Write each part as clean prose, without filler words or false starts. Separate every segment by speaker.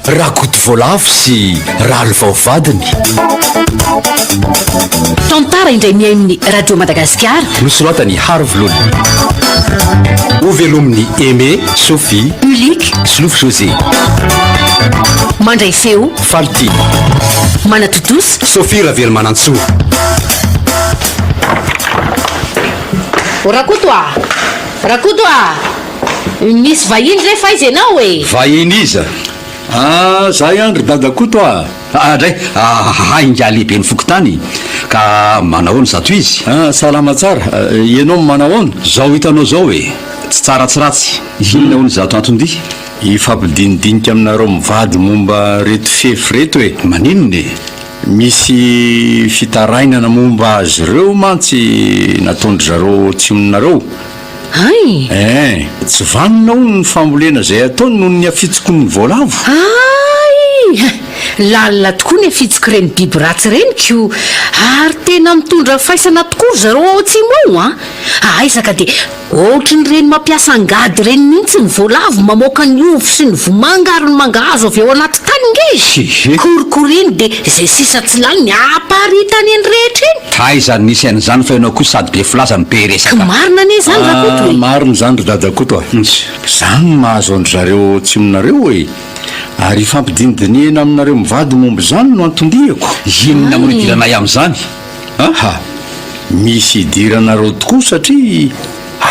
Speaker 1: Rakoto voalavo sy Ralivao vadiny.
Speaker 2: Tantara indray mihaino ny Radio Madagasikara.
Speaker 1: Nosoratan'i Harivololo. Hovelomin'i Aimé, Sophie,
Speaker 2: Ulick,
Speaker 1: Solofo José.
Speaker 2: Mandray feo.
Speaker 1: Falitiana.
Speaker 2: Manatontosa.
Speaker 1: Sophie Ravelomanantsoa.
Speaker 2: O Rakoto a! Rakoto a! Misy vahiny re f'aiza ianao e?
Speaker 1: Vahiny iza?
Speaker 3: Ah, za ihany ry Dadakoto a!
Speaker 1: Ah dray, ah ingahy lehiben'ny fokontany, ka manahoana izato izy?
Speaker 3: Ah, salama tsara, ianao manahoana?
Speaker 1: Zao hitanao zao e, tsy tsara tsy ratsy, inona hono izato anton-dia?
Speaker 3: Hifampidinidinika aminareo mivady momba reto fefy reto e!
Speaker 1: Maninona e?
Speaker 3: Misy fitarainana momba azy ireo mantsy nataon-dry zareo tsioninareo.
Speaker 2: Hay!
Speaker 3: Eh! Tsy vanona hono ny fambolena izay ataony noho ny hafitsoky ny voalavo.
Speaker 2: Hay! Lalina tokoa ny hafitsok'ireny biby ratsy ireny ko! Ary tena mitondra faisana tokoa ry zareo ao atsimo ao an! Aiza ka dia Ohatrin'ireny mampiasa angady ireny mihitsy ny voalavo mamoaka ny ovy sy ny vomanga ary ny mangahazo avy ao anaty tany nge e! Korikoriny dia izay sisa tsy laniny aparitany eny rehetra eny!
Speaker 1: Taiza no nisy an'izany fa ianao koa sady be filaza no be resaka.
Speaker 2: Ka marina anie izany Rakoto e!
Speaker 3: Marina izany ry Dadakoto a! Izany no mahazo an-dry zareo atsimonareo e! Ary hifampidinidinihina aminareo mivady momba izany no anton-diako.
Speaker 1: Inona moa no idiranay amin'izany?
Speaker 3: Aha! Misy idiranareo tokoa satria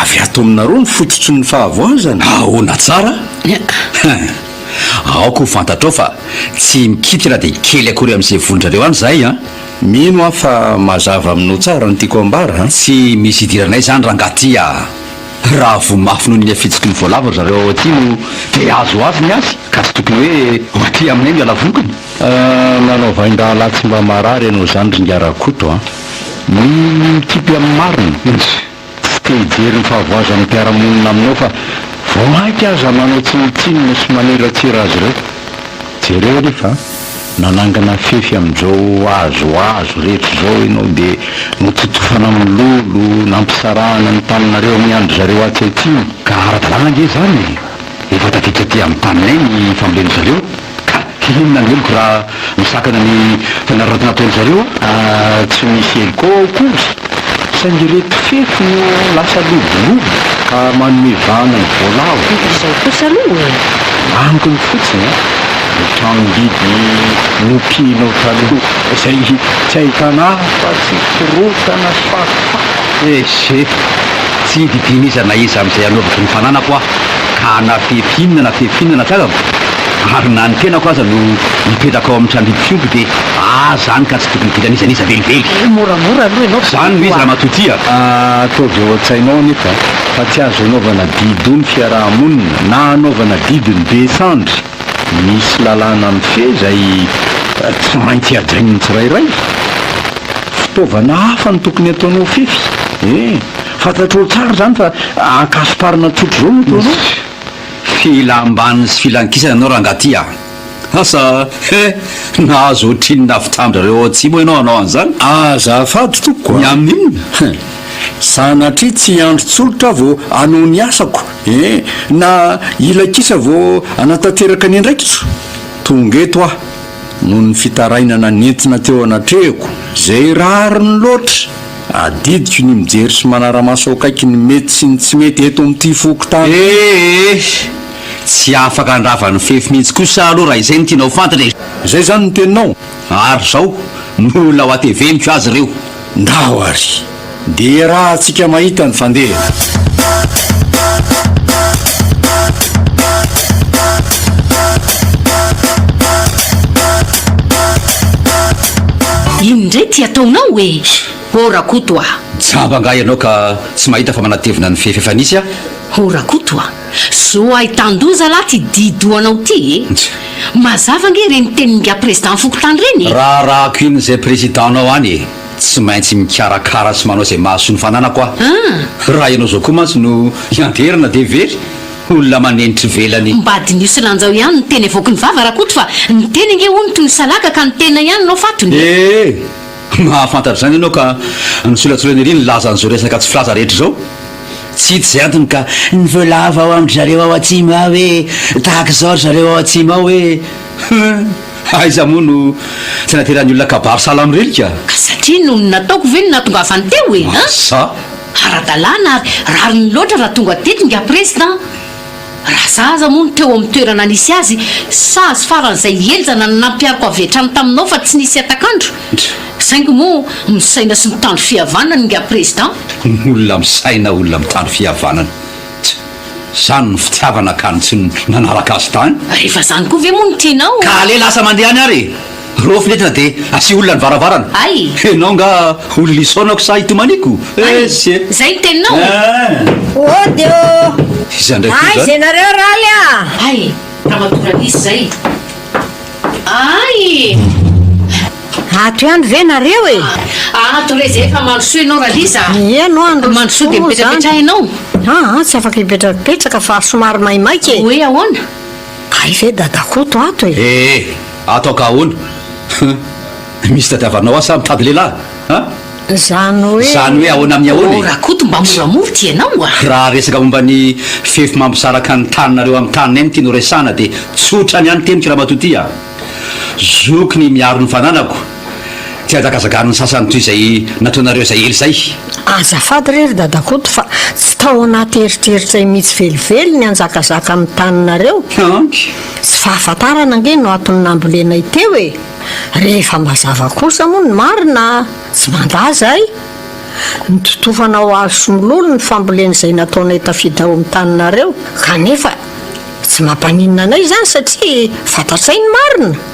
Speaker 3: avy ato aminareo ny fototry ny fahavoazana.
Speaker 1: Ahoana tsara? Hein! Aoka ho fantatrao fa tsy mikitika na dia kely akory amin'izay volon-drareo any izahay an!
Speaker 3: Mino aho fa mazava aminao tsara ny tiako ambara an!
Speaker 1: Tsy misy idiranay izany rangahy ty a! Raha voa mafy noho ny hafitsiky ny voalavo ry zareo ao atsimo dia azo ho azy ny azy ka tsy tokony hoe ho aty aminay no hiala vokony.
Speaker 3: Nanao vain-drahalahy tsy mba marary ianao izany ry Ingahy Rakoto a! Ny mikipy amin'ny marina, tsy te hijery ny fahavoazan'ny mpiara-monina aminao fa vao mainka aza manao tsinontsinona sy maniratsira azy ireo. Jereo anefa, nanangana fefy amin'izao azoazo rehetra izao ianao dia nototofana amin'ny lolo, nampisarahana ny taninareo amin'ny an-dry zareo atsy atsimo.
Speaker 1: Ka ara-dalàna ange izany e! Efa tafiditra aty amin'ny taninay ny fambolen-dry zareo. Ka inona ny heloko raha misakana ny fanararaotana ataon-dry zareo aho?
Speaker 3: Ah, tsy misy heloko ao akory, saingy ireto fefy no lasa lobolobo ka manome vahana ny voalavo.
Speaker 2: Izao kosa aloha e!
Speaker 3: Amiko ny fotsiny an, ny tranom-biby nompihinao taloha izay tsy ahitana afa-tsy korontana sy fakofako.
Speaker 1: Ehe, tsy didian'iza na iza amin'izay hanaovako ny fananako aho, ka na fefy inona na fefy inona natsangako, ary na ny tenako aza no mipetraka ao amin'ny tranom-biby fiompy dia aza any ka tsy tokony hidiran'iza n'iza velively.
Speaker 2: Moramora aloha ianao ry
Speaker 1: Izany no izy
Speaker 2: Koto a!
Speaker 1: ramatoa ity a!
Speaker 3: Ataovy ao an-tsainao anefa fa tsy azo anaovana dido ny fiaraha-monina na anaovana didy ny be sandry. Misy lalàna mifehy izay tsy maintsy hajain'ny tsirairay. Fitaovana hafa no tokony ataonao fefy e! Fantatrao tsara izany fa ankasomparana tsotr'izao no ataonao.
Speaker 1: Filam-baniny sy filan-kisana ianao rangahy ty a! Asa he! Nahazo ohatrinona avy tamin-drareo ao atsimo ianao hanao an'izany?
Speaker 3: Azafady tompoko a!
Speaker 1: Ny amin'inona?
Speaker 3: Hein! Sanatria tsy hiandry tsolotra aho vao hanao ny asako e! Na hila kisa vao hanatanteraka ny andraikitro. Tonga eto aho noho ny fitarainana nentina teo anatrehako, izay rariny loatra. Adidiko ny mijery sy manara-maso akaiky ny mety sy ny tsy mety eto amin'ity fokontany ity.
Speaker 1: Ee! Tsy afaka handrava ny fefy mihitsy kosa aloha raha izay no tianao ho fantatra e!
Speaker 3: Izay izany no teninao?
Speaker 1: Ary izao, mbola ho ateveniko azy ireo.
Speaker 3: Ndao ary! Dia iarahantsika mahita ny fandehany.
Speaker 2: Inona indray ity ataonao e? Oh Rakoto a!
Speaker 1: Jamba angaha ianao ka tsy mahita fa manatevina ny fefy efa nisy aho?
Speaker 2: Oh Rakoto a! Zo ahitan-doza lahy ty di-dohanao ty e! Mazava ange ireny tenin'ingahy président fokontany ireny e!
Speaker 1: Raharahako inona izay président-nao any e! Tsy maintsy mikarakara sy manao izay mahasoa ny fananako aho. Raha ianao izao koa mantsy no hianterana dia very. Olona manenitra ivelany.
Speaker 2: Mba diniho sy lanjao ihany ny teny avoaky ny vava Rakoto fa ny teny ange hono toy ny salaka ka ny tena ihany no fatony e!
Speaker 1: Ee! Mahafantatra izany ianao ka nisolatsolana ery nilaza an'izao resaka tsy filaza rehetra izao. Tsy hita izay antony ka ny voalavo ao amin-dry zareo ao atsimo ao hoe tahaka izao ry zareo ao atsimo ao hoe hum! Aiza moa no tsy nateran'ny olona kabary sahala amin'ireny ka?
Speaker 2: Ka satria noho ny nataoko ve no nahatongavany teo e? An?
Speaker 1: Asa!
Speaker 2: Ara-dalàna ary rariny loatra raha tonga teto ingahy Prezidà. Raha za aza moa no teo amin'ny toerana nisy azy, sazy faran'izay henjana no nampihariko avy hatrany taminao fa tsy nisy hatak'andro. Saingy moa misaina sy mitandro fihavanana ingahy Président.
Speaker 1: Olona misaina, olona mitandro fihavanana. Tch! Zany no fitiavana ka ny tsy nanaraka azy tany.
Speaker 2: Rehefa zany koa ve moa no tianao?
Speaker 1: Ka ale lasa mandeha any ary e! Rofy nentina dia asio olona ny varavarana.
Speaker 2: Hay!
Speaker 1: Enao nga olona isaonako sa itomaniako?
Speaker 2: Hay!
Speaker 1: Esy e!
Speaker 2: Zay ny teninao?
Speaker 1: Eeh!
Speaker 4: Ody ô!
Speaker 1: Iza ndray koa
Speaker 4: Aiza
Speaker 1: zany?
Speaker 4: ianareo Raly a!
Speaker 2: Hay! Ramatoa Ralisy zay. Hay!
Speaker 4: Ato ihany ve nareo e?
Speaker 2: Ato re zay fa mandrosoa ianao Ralisa a!
Speaker 4: Ie no handroso
Speaker 2: Mandrosoa
Speaker 4: tokoa
Speaker 2: dia
Speaker 4: moa zany.
Speaker 2: mipetrapetraha ianao.
Speaker 4: Aa tsy afaka hipetrapetraka fa somary maimaika e!
Speaker 2: Hoe ahoana?
Speaker 4: Hay ve Dadakoto ato e?
Speaker 1: Ee, ato ka ahoana? Hum, misy tadiavanao ahy sa mitady lehilahy? An?
Speaker 4: Izany hoe.
Speaker 1: Izany hoe ahoana amin'ny ahoana
Speaker 2: Oh
Speaker 1: e?
Speaker 2: Rakoto mba moramora ty ianao a!
Speaker 1: Raha resaka momba ny fefy mampisaraka ny taninareo amin'ny taninay no tianao resahana dia tsotra ny ahy ny teniko ramatoa ty a! Zoko ny miaro ny fananako, tsy hanjakazakanin'ny sasany toy izay nataonareo izay ela izay.
Speaker 4: Azafady re ry Dadakoto fa tsy tao anaty eritreritray mihitsy velively ny hanjakazaka amin'ny taninareo.
Speaker 1: Anky.
Speaker 4: Tsy fahafantarana ange no antony nambolenay teo e! Rehefa mazava kosa moa ny marina, tsy mandà izahay. Nototofana ho azo sy mololo ny fambolena izay nataonay tafiditra ao amin'ny taninareo, kanefa. Tsy mampaninona anay izany satria fantatray ny marina.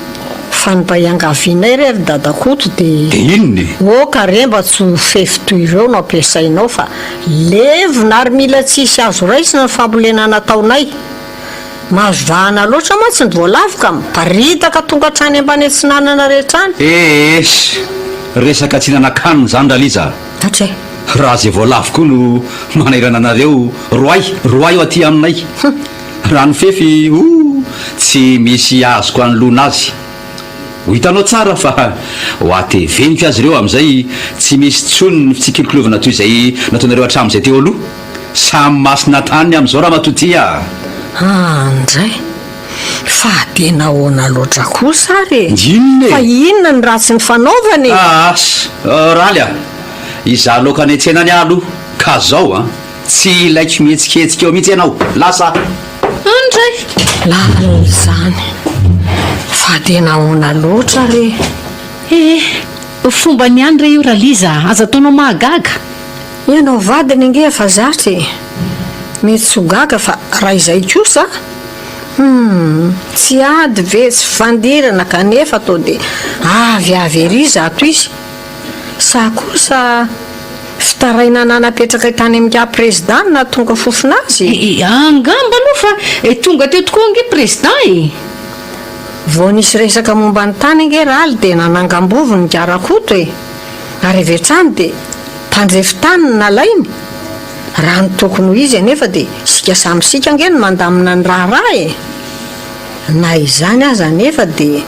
Speaker 4: Fa ny mba iangavianay re ry Dadakoto dia.
Speaker 1: Dia inona e?
Speaker 4: Oka re mba tsy ho fefy toy ireo no ampiasainao fa levona ary mila tsy hisy azo raisina ny fambolena nataonay. Mahazo vahana loatra mantsy ny voalavo ka miparitaka tonga hatrany ambany atsinanana rehetra any.
Speaker 1: Ees! Resaka tsy nanan-kanina izany Raliza a!
Speaker 4: Tatra e!
Speaker 1: Raha izay voalavo koa no manahirana anareo, roay, roay ho aty aminay. Raha ny fefy, oh, tsy misy azoko anoloana azy. Ho hitanao tsara fa ho ateveniko azy ireo amin'izay tsy misy intsony ny fitsikilokilovana toy izay nataonareo hatramin'izay teo aloha. Samy masina tany amin'izao ramatoa ty a!
Speaker 4: Andray! Fa dia nahoana loatra kosa ary e?
Speaker 1: Inona e?
Speaker 4: Fa inona ny ratsy nifanaovana e?
Speaker 1: Aas! Raly a! Izaho laoka any an-tsena any aho aloha ka zao an! Tsy ilaiko mihetsiketsika eo mihitsy ianao! Lasa aho!
Speaker 2: Andray!
Speaker 4: Lalina izany! Fa dia nahoana loatra re?
Speaker 2: Eh! Fombany ihany re io Raliza a! Aza ataonao mahagaga!
Speaker 4: Ianao vadiny ange efa zatra e! Mety tsy ho gaga fa raha izay kosa humm! Tsy ady ve, tsy fifandirana kanefa toa dia avy avy ery izato izy. Sa kosa fitarainana napetraka tany amin'ingahy prezidà no nahatonga fofona azy e?
Speaker 2: Angamba aloha fa tonga teo tokoa ange prezidà e!
Speaker 4: Vao nisy resaka momba ny tany ange Raly dia nanangam-bovony ingahy Rakoto e! Ary avy hatrany dia mpandrefy tany no nalainy. Raha ny tokony ho izy anefa dia isika samy isika ange no mandamina ny raharaha e! Na izany aza anefa dia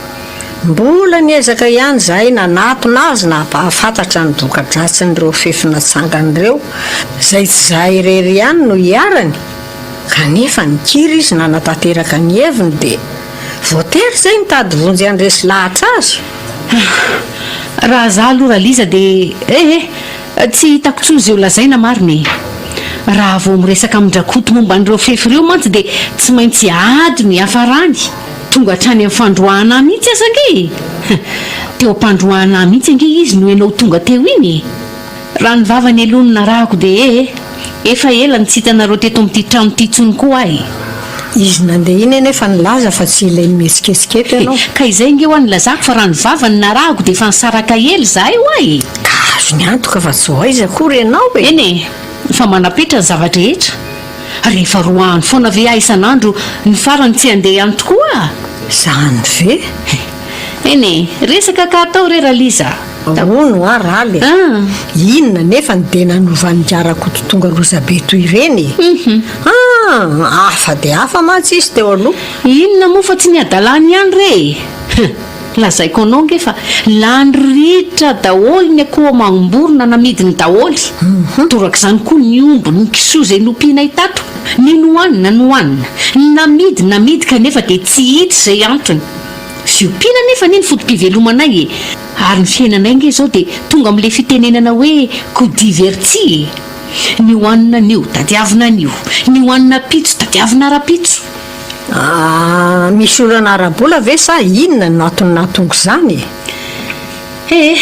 Speaker 4: mbola niezaka ihany izahay nanatona azy nampahafantatra ny voka-dratsin'ireo fefy natsangany ireo, izay tsy izahay irery ihany no iharany, kanefa nikiry izy nanatanteraka ny heviny dia voatery izay nitady vonjy handresy lahatra azy.
Speaker 2: Raha za aloha Raliza dia eh eh! Tsy hitako intsony izay ho lazaina marina e! Raha vao miresaka amin-dRakoto momba an'ireo fefy ireo mantsy dia tsy maintsy ady no hiafarany. Tonga hatrany amin'ny fandroahana ahy mihitsy aza ange e! Teo am-pandroahana ahy mihitsy ange izy no ianao tonga teo iny e! Raha ny vavany aloha no narahako dia ee, efa ela no tsy hitanareo teto amin'ity trano ity intsony koa aho e!
Speaker 4: Izy nandeha iny anefa nilaza fa tsy ilainy mihetsiketsika eto ianao.
Speaker 2: Ka izay ange hoa nilazako fa raha ny vavany no narahako dia efa nisaraka ela izahay hoa e!
Speaker 4: Ka azony antoka fa tsy ho aiza akory ianao e!
Speaker 2: Eny e! Fa manam-petra ny zava-drehetra. Rehefa roahany foana ve aho isan'andro ny farany tsy handeha ihany tokoa aho?
Speaker 4: Izany ve?
Speaker 2: Eny e! Resaka ka atao re Raliza a!
Speaker 4: Hono hoa Raly e! Inona anefa no dia nanovan'i Ingahy Rakoto tonga lozabe toy ireny e? Ah! Hafa dia hafa mantsy izy teo aloha.
Speaker 2: Inona moa fa tsy ny hadalany ihany re e! Hum! Lazaiko anao nge fa lany ritra daholo ny akoho amam-borona namidiny daholo. Torak'izany koa ny omby, ny kisoa izay nompianay tato. Ny nohanina nohanina, ny namidy namidy kanefa dia tsy hita izay antony. Fiompiana anefa anie ny foto-pivelomanay e! Ary ny fiainanay nge izao dia tonga amin'ilay fitenenana hoe kodia very tsihy e! Ny hohanina anio, tadiavina anio. Ny hohanina ampitso, tadiavina rahampitso.
Speaker 4: Ah, misy olana ara-bola ve sa inona no antony nahatonga izany e?
Speaker 2: Eh,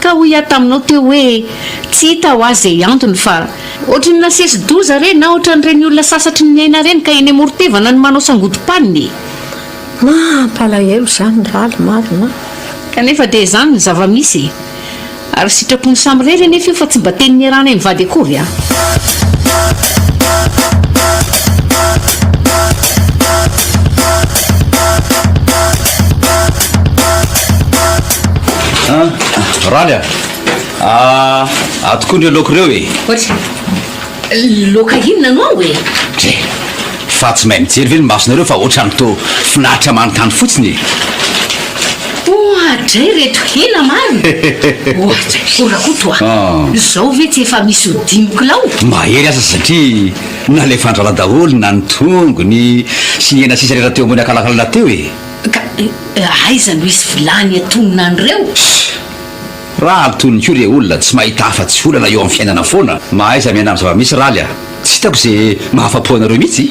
Speaker 2: ka hoy aho taminao teo hoe tsy hita ho azy izay antony fa ohatry ny nasesi-doza re na ohatran'ireny olona sasatry ny miaina ireny ka eny amoron-tevana no manao sangodim-panina e!
Speaker 4: Mampalahelo izany Raly marina an!
Speaker 2: Kanefa dia izany ny zava-misy e! Ary sitrapony samirery anefa io fa tsy mba teny niarahanay mivady akory an!
Speaker 1: An, Raly a! Ah, ato koa ireo laoka ireo e!
Speaker 2: Ohatra, laoka inona no ao e?
Speaker 1: Dre, fa tsy mahay mijery ve ny masonareo fa ohatran'ny toa finaritra manontany fotsiny e!
Speaker 2: Oadray reto hena marina! Oadray, o Rakoto a! Zao ve tsy efa misy ho dimy kilao?
Speaker 1: Mahery aza satria nalefan-drala daholo na ny tongony sy ny hena sisa rehetra teo ambony akalakalana teo e!
Speaker 2: Ka aiza no hisy vilany hatonina an'ireo?
Speaker 1: Ssss! Raha tony koa re olona tsy mahita afa-tsy olana eo amin'ny fiainana foana. Mahaiza miaina amin'ny zava-misy Raly a! Tsy hitako ze mahafa-po anareo mihitsy.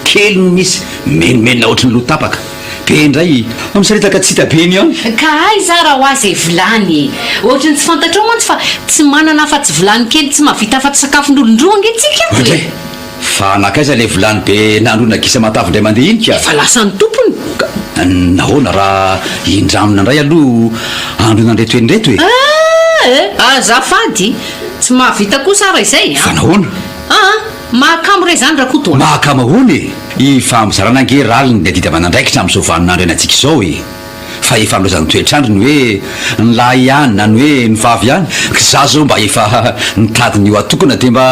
Speaker 1: Kely no misy, menomenona ohatry ny loha tapaka. Be indray, misaritaka tsy hita be eny ihany.
Speaker 2: Ka aiza ara hoa zay vilany e! Ohatry ny tsy fantatrao mantsy fa tsy manana afa-tsy vilany kely tsy mahavita afa-tsy sakafon'olon-droa ange tsika ato e!
Speaker 1: Oadray! Fa nankaiza ilay vilany be nandroana gisa matavy indray mandeha iny ka?
Speaker 2: Efa lasan'ny tompony.
Speaker 1: Ka nahoana raha indramina indray aloha androana an'ireto eny ireto e?
Speaker 2: Eh! Azafady! Tsy mahavita kosa ara izay an!
Speaker 1: Fa nahoana?
Speaker 2: Aa! Mahakamo re izany Rakoto a!
Speaker 1: Mahakamo ahoana e? Ifampizarana ange raliny ny adidy aman'andraikitra amin'izao vaninandro iainantsika izao e! Fa efa nilaozan'ny toetr'andro ny hoe ny lahy ihany na ny hoe ny vavy ihany, k'za zao mba efa nitady ny ho atokana dia mba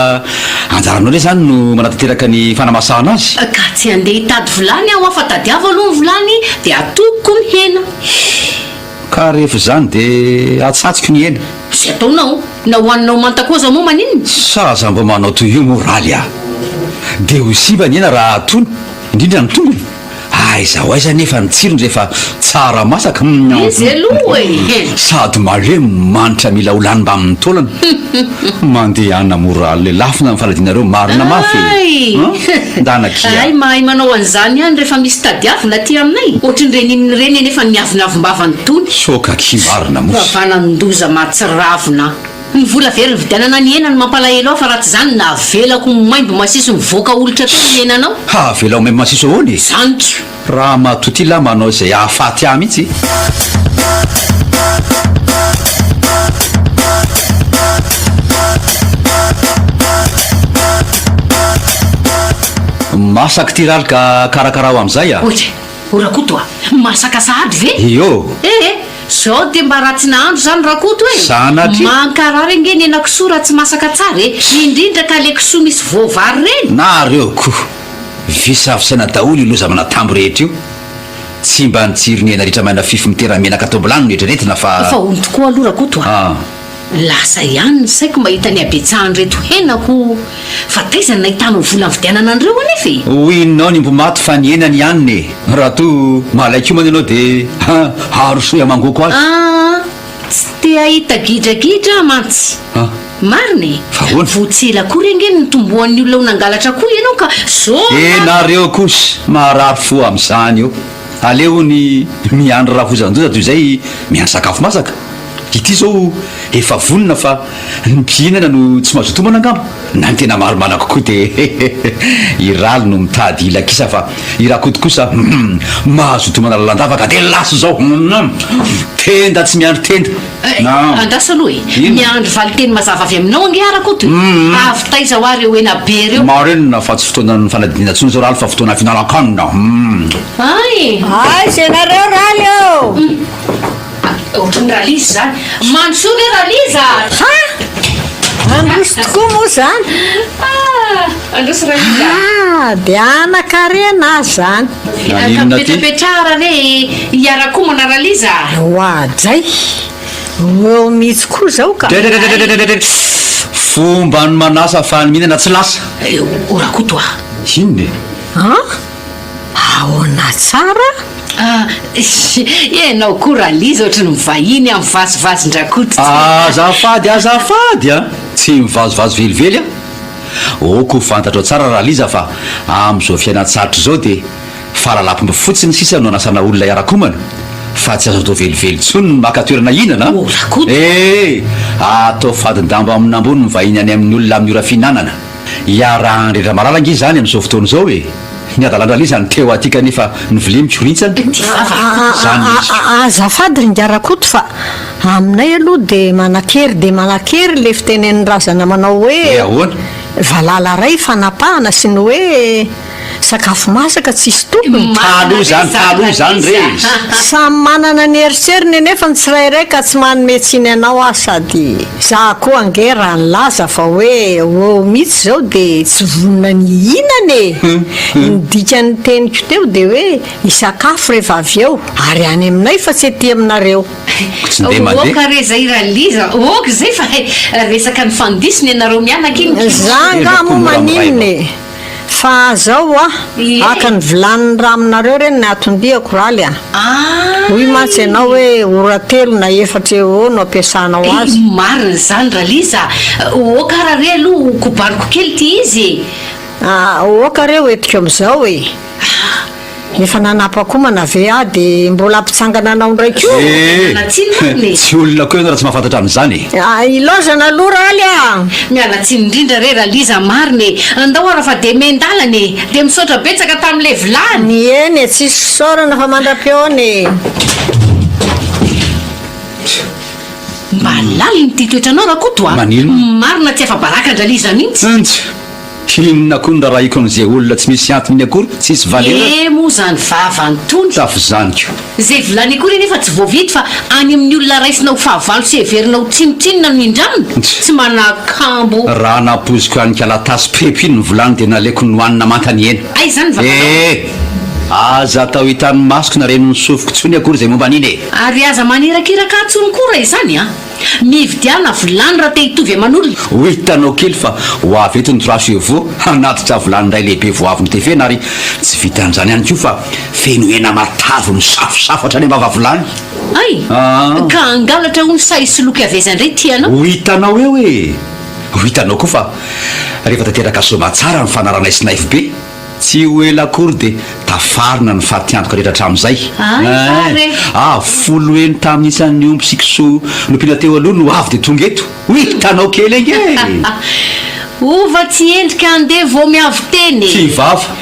Speaker 1: anjaranao re zany no manatanteraka ny fanamasahana azy.
Speaker 2: Ka tsy handeha hitady vilany aho fa tadiavo aloha ny vilany dia atokoko ny hena.
Speaker 1: Ka rehefa izany dia atsatsiko ny hena.
Speaker 2: Izay ataonao, na hohaninao manta koa aza moa maninona?
Speaker 1: Sa aza mba manao toy io moa Raly a! Dia ho simba ny hena raha atono, indrindra ny tongony. Aiza ho aiza anefa ny tsirony rehefa tsara masaka?
Speaker 2: Izy aloha e!
Speaker 1: Sady malemy manitra mila ho lany mbamin'ny taolana. Mandehana moa Raly, lafina ny faladianareo marina mafy e! Ndana akia.
Speaker 2: Hay mahay manao an'izany ihany rehefa misy tadiavina aty aminay. Ohatrin'ireny inona ireny anefa ny avonavom-bavany itony.
Speaker 1: Soka akia marina mosy.
Speaker 2: Vavanan-doza mahatsiravina. Ny vola very nividianana ny hena no mampalahelo ahy fa raha tsy izany navelako ho maimbo masiso mivoaka olitra teo ny henanao.
Speaker 1: Ha avelao maimbo masiso ahoana e?
Speaker 2: Izany ko.
Speaker 1: Ramatoa ty lahy manao izay hahafaty ahy mihitsy. Masaka ity raly ka karakarao amin'izay a!
Speaker 2: Oy! O Rakoto a! Masaka sahady ve?
Speaker 1: Io!
Speaker 2: Eh eh! Zao dia mba ratsy nahandro izany Rakoto e!
Speaker 1: Sanatria!
Speaker 2: Mankarary ange ny henakisoa raha tsy masaka tsara e! Indrindra ka le kisoa misy voavary ireny!
Speaker 1: Nareo ko! Visavisaina daholo io loza aman'atambo rehetra io! Tsy mba ny tsiron'ny hena ritra maina fify mitera-menaka tao am-bilany no eritreretina fa.
Speaker 2: Fa hono tokoa aloha Rakoto a! Lasa ihany ny saiko mahita ny habetsahan'ireto hena ko! Fa taiza no nahitanao vola nividianana an'ireo anefa e?
Speaker 1: Ho inonao ny omby maty fa ny henany ihany e! Raha toa malaiko homana ianao dia arosoy hamangoko azy.
Speaker 2: Aa! Tsy te hahita gidragidra aho mantsy. Marina e!
Speaker 1: Fa ahoana?
Speaker 2: Vao tsy ela akory ange no nitomboan'ny olona ho nangalatra akoho ianao ka zao
Speaker 1: E nareo kosa marary fo amin'izany eo. Aleo ny miandry rafozan-doza toy izay miandry sakafo masaka. Ity izao efa vonona fa ny mpihinana no tsy mazoto homana angamba? Na ny tena marimarina kokoa dia i Raly no mitady hila kisa fa i Rakoto kosa hum mazoto homana lalandava ka dia lasa izao hum tenda tsy miandry tenda na
Speaker 2: Andraso aloha e!
Speaker 1: Inona?
Speaker 2: Miandry valinteny mazava avy aminao ange aho Rakoto e! Avy taiza hoa ireo hena be ireo?
Speaker 1: Marina fa tsy fotoanan'ny fanadihadiana intsony izao Raly fa fotoana fihinanan-kanina hum.
Speaker 2: Hay!
Speaker 4: Aiza ianareo Raly ô!
Speaker 2: Ohatran'ny Raliza izany. Mandrosoa ve Raliza a!
Speaker 4: Ha! Handroso tokoa moa izany.
Speaker 2: Ah! Handroso Raliza a!
Speaker 4: Ah! Dia hanan-karena aho izany.
Speaker 2: Ka mipetrapetraha re e, hiara-komana Raliza a!
Speaker 4: Oadray! Ho eo mihitsy koa izao ka!
Speaker 1: Dredredredredredre! Fomba ny manasa fa ny mihinana tsy lasa!
Speaker 2: O Rakoto a!
Speaker 1: Inona e?
Speaker 4: An? Ahoana tsara?
Speaker 2: Ah, ianao koa Raliza ohatry ny mivahiny amin'ny vazivazin-dRakoto tsy.
Speaker 1: Azafady, azafady a! Tsy mivazivazy velively aho. Ok ho fantatrao tsara Raliza fa amin'izao fiainan-tsarotra izao dia fahalalapomba fotsiny sisa no anasana olona hiara-komana fa tsy azo atao velively intsony ny maka toerana hihinana a!
Speaker 2: Oh Rakoto!
Speaker 1: Eh! Atao fadin-damba amin'ambony ny vahiny any amin'ny olona amin'ny ora fihinanana. Iarahan'ny rehetra malala ange izany amin'izao fotoana izao e! Ny adalan-dRaliza no teo aty kanefa ny vilia mikorintsana.
Speaker 2: Ty vava Rakoto!
Speaker 1: Izany mihitsy.
Speaker 4: Azafady ry Ingahy Rakoto fa Aminay aloha dia manan-kery dia manan-kery ilay fitenen'ny razana manao hoe
Speaker 1: Hoe ahoana?
Speaker 4: valala ray fanapahana sy ny hoe sakafo masaka tsisy tompony.
Speaker 1: Taloha izany, taloha izany re e!
Speaker 4: Samy manana ny eritreriny anefa ny tsirairay ka tsy manome tsiny anao aho sady za koa ange raha nilaza fa hoe ho eo mihitsy izao dia tsy vonona ny hihinana e! Ny dikan'ny teniko teo dia hoe hisakafo rehefa avy eo ary any aminay fa tsy aty aminareo.
Speaker 1: Tsy ndeha mandeha.
Speaker 2: Ok re zay Raliza, ok zay fa resaka nifandiso ny anareo mianaka iny.
Speaker 4: Za angaha moa maninona e! Fa zao hoa, haka ny vilanin'ny raha aminareo re ny atondiako Raly a! Hoy mantsy ianao hoe ora telo na efatra eo ho eo no ampiasanao azy.
Speaker 2: Marina izany Raliza, ok ara re aloha ho kobaniko kely ity izy e!
Speaker 4: Ok re ho entiko amin'izao e! Efa nanapa-komana ve aho dia mbola hampitsangana anao indray koa?
Speaker 1: Ee,
Speaker 2: Miala tsiny marina e!
Speaker 1: tsy olona koa ianao raha tsy mahafantatra an'izany e!
Speaker 4: Ah, ilaozana aloha Raly a!
Speaker 2: Miala tsiny indrindra re Raliza marina e! Andao ara fa dia miandalana e! Dia misaotra betsaka tamin'ilay vilany!
Speaker 4: Eny e, tsisy fisaorana fa mandra-pihaona e!
Speaker 2: Mba lalina ity toetranao Rakoto a!
Speaker 1: Maninona?
Speaker 2: Marina tsy afa-baraka an-dRaliza mihitsy!
Speaker 1: Injy! Inona koa no rarahiko an'izay olona tsy misy antony akory, tsisy valeur.
Speaker 2: Eh moa zany vava antony.
Speaker 1: Tafizaniko.
Speaker 2: Izay vilany akory anefa tsy voavidy fa any amin'ny olona raisina ho fahavalo sy heverina ho tsinontsinona no indramina, tsy manakambo.
Speaker 1: Raha nampoiziko any kalatasy pepy iny ny vilany dia naleoko nohanina manta ny hena.
Speaker 2: Aiza izany ny vavanao?
Speaker 1: Eh! Aza atao hitan'ny masoko na ren'ny sofiko intsony akory izay momba an'iny e!
Speaker 2: Ary aza manirakiraka ahy intsony koa raha izany an! Mividiana vilany raha te hitovy aman'olona.
Speaker 1: Ho hitanao kely fa ho avy eto ny trois chevaux hanatitra vilany iray lehibe vao avy notefena ary tsy vitan'izany ihany koa fa feno hena matavy misafosafo hatrany am-bava vilany.
Speaker 2: Hay! Ka hangalatra hono sa hisoloky avy aiza indray ty anao?
Speaker 1: Ho hitanao eo e! Ho hitanao koa fa rehefa tanteraka soamatsara ny fanaranay sy Naivo be. Tsy ho ela akory dia tafarina ny fatiantoka rehetra hatramin'izay.
Speaker 2: Ay, fara e!
Speaker 1: Ah, folo heny tamin'ny isan'ny omby sy kisoa nompiana teo aloha no avy dia tonga eto. Ho hitanao kely ange e!
Speaker 2: Hova tsy endrika handeha vao miavo-tena e!
Speaker 1: Tsy vava.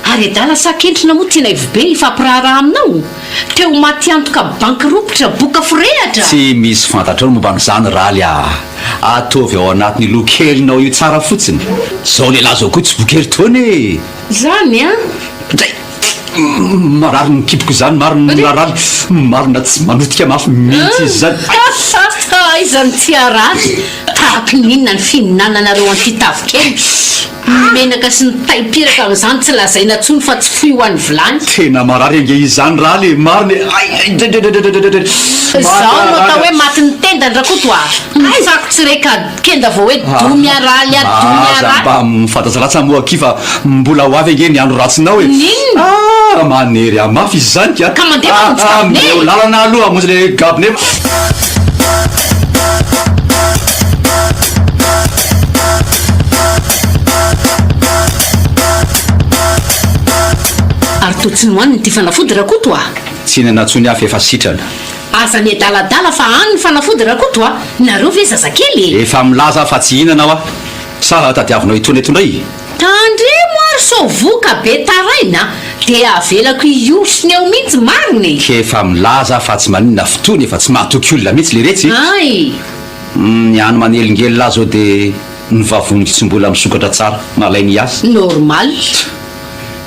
Speaker 2: Ary adala sa kentrina moa tianay vobe hifampiraharaha aminao? Te ho maty antoka banky ropitra, boka forehatra?
Speaker 1: Tsy misy fantatrao ny momba an'izany Raly a! Ataovy ao anatin'io loha kelinao io tsara fotsiny. Zao lehilahy zao koa tsy boky herintaona e!
Speaker 2: Zany an!
Speaker 1: Dray! Marary ny kiboko izany marina Raly, marina tsy manotika mafy mihitsy izy izany.
Speaker 2: Aiza no tsy harary? Tahaky ny inona ny fihinananareo an'ity tavin-kena? Ny menaka sy ny taim-piraka amin'izany tsy lazaina intsony fa tsy foy ho an'ny vilany.
Speaker 1: Tena marary ange izany Raly e, marina e, ay ay dredredredredredre.
Speaker 2: Zao no atao hoe matin'ny tendany Rakoto a! Ny tsako tsy re ka kenda vao hoe domy a Raly a, domy a
Speaker 1: Aza
Speaker 2: Raly.
Speaker 1: mba mifandatsalatsa moa akia fa mbola ho avy ange ny andro ratsinao e!
Speaker 2: N'inona?
Speaker 1: Ah, manery ahy mafy izy izany ka!
Speaker 2: Ka mandeha mamonjy
Speaker 1: Ah, ah,
Speaker 2: gabone
Speaker 1: omeo
Speaker 2: e!
Speaker 1: lalana aloha hamonjy le gabone.
Speaker 2: Ary toa tsy nohaniny ity fanafody Rakoto a!
Speaker 1: Tsy hinana intsony aho fa efa sitrana.
Speaker 2: Aza miadaladala fa any ny fanafody Rakoto a! Nareo ve zazakely e!
Speaker 1: Efa milaza aho fa tsy hihinana aho a! Sa tadiavinao hitony eto indray?
Speaker 2: Tandremo ary sao voka be taraina dia avelako hiosona eo mihitsy marina e!
Speaker 1: K'efa milaza aho fa tsy maninona fitony efa tsy mahatoky olona mihitsy leretsy e!
Speaker 2: Hay!
Speaker 1: Ny hany manelingelina ahy zao dia ny vavoniko tsy mbola misokatra tsara, malaina hiasa.
Speaker 2: Normal.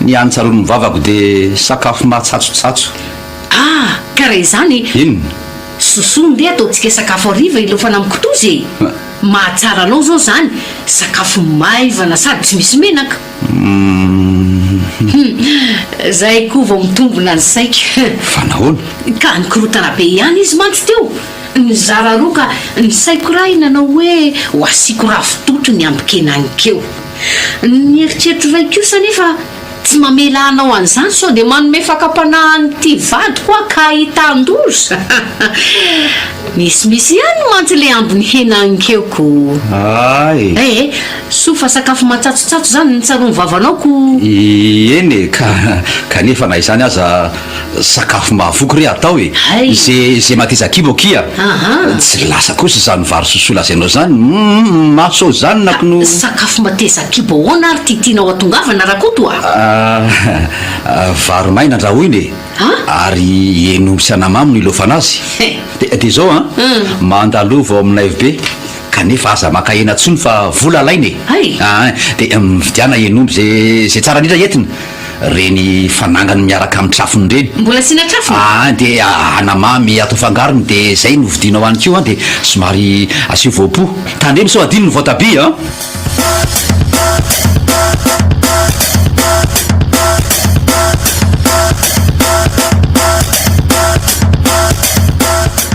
Speaker 1: Ny hany tsaroan'ny vavako dia sakafo mahatsatsotsatso.
Speaker 2: Ah! Ka raha izany.
Speaker 1: Inona?
Speaker 2: Sosoa ndeha ataontsika sakafo hariva hilofana amin'ny kitoza e! Mahatsara anao izao izany, sakafo maivana sady tsy misy menaka. Hum, zay koa vao mitombina ny saiko.
Speaker 1: Fa nahoana?
Speaker 2: Ka nikorontana be ihany izy mantsy teo, nizara roa ka ny saiko raha nanao hoe ho asiako ravitoto ny ambin-kena anikeo. Ny eritreritro iray kosa anefa Tsy mamela hanao an'izany sao dia manome fakam-panahy an'ity vadiko aho ka ahitan-doza. Misimisy ihany mantsy ilay ambin'ny hena ankeo ko.
Speaker 1: Hay!
Speaker 2: Eh, soa fa sakafo matsatsotsatso izany ny tsaroan'ny vavanao ko.
Speaker 1: Eny e, ka kanefa na izany aza sakafo mahavoky re atao e.
Speaker 2: Hay!
Speaker 1: Ze ze mateza kibo akia.
Speaker 2: Aha.
Speaker 1: Tsy lasa kosa izany vary sosoa lazainao izany, humm maso izany nako no.
Speaker 2: Sakafo mateza kibo ahoana ary ty tianao atongavana Rakoto a?
Speaker 1: Ah, vary maina andrahoina e. Ary hen'omby sy anamamy no ilaofana azy. Dia dia izao an, mandalova ao amin'ny Naivo be, kanefa aza maka hena intsony fa vola alaina e.
Speaker 2: Hay!
Speaker 1: Ah, dia mividiana hen'omby ze ze tsara indrindra entina. Reny fanangany miaraka amin'ny trafony ireny.
Speaker 2: Mbola asiana trafony?
Speaker 1: Aa dia anamamy atao fangarony dia zay no vidianao any koa an dia somary asio voapo. Tandremo sao adino ny voatabia an!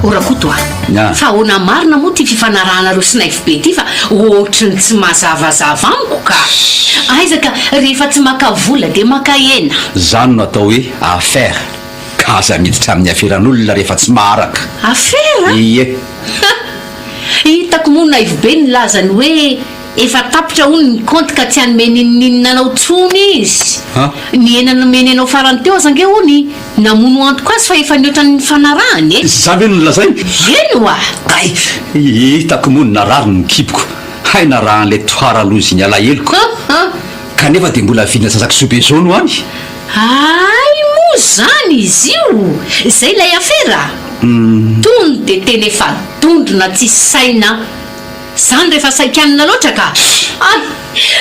Speaker 2: O Rakoto a! Fa ahoana marina moa ity fifanarahanareo sy Naivo be ity fa ohatry ny tsy mazavazava amiko ka! Aiza ka rehefa tsy maka vola dia maka hena.
Speaker 1: Zany no atao hoe affaire ka aza miditra amin'ny aferan'olona rehefa tsy maharaka.
Speaker 2: Afera?
Speaker 1: Ie.
Speaker 2: Ha! Hitako moa Naivo be nilaza ny hoe efa tapitra hono ny kaonty ka tsy hanome n'inon'inona anao tsony izy.
Speaker 1: Ha?
Speaker 2: Ny hena nomeny anao farany teo aza ange hono namono antoka azy fa efa nihoatra ny nifanarahany e!
Speaker 1: Izany ve no nolazainy?
Speaker 2: Eny oa!
Speaker 1: Hay! Hitako moa ny narary ny kiboko. Hay narahan'ilay toara loza iny alaheloko. Kanefa dia mbola vidina zazakisoa be zao no any.
Speaker 2: Hay moa zany izy io! Izay ilay afera? Tony dia tena efa dondrona tsisy saina. Zany rehefa saikanina loatra ka! Ay!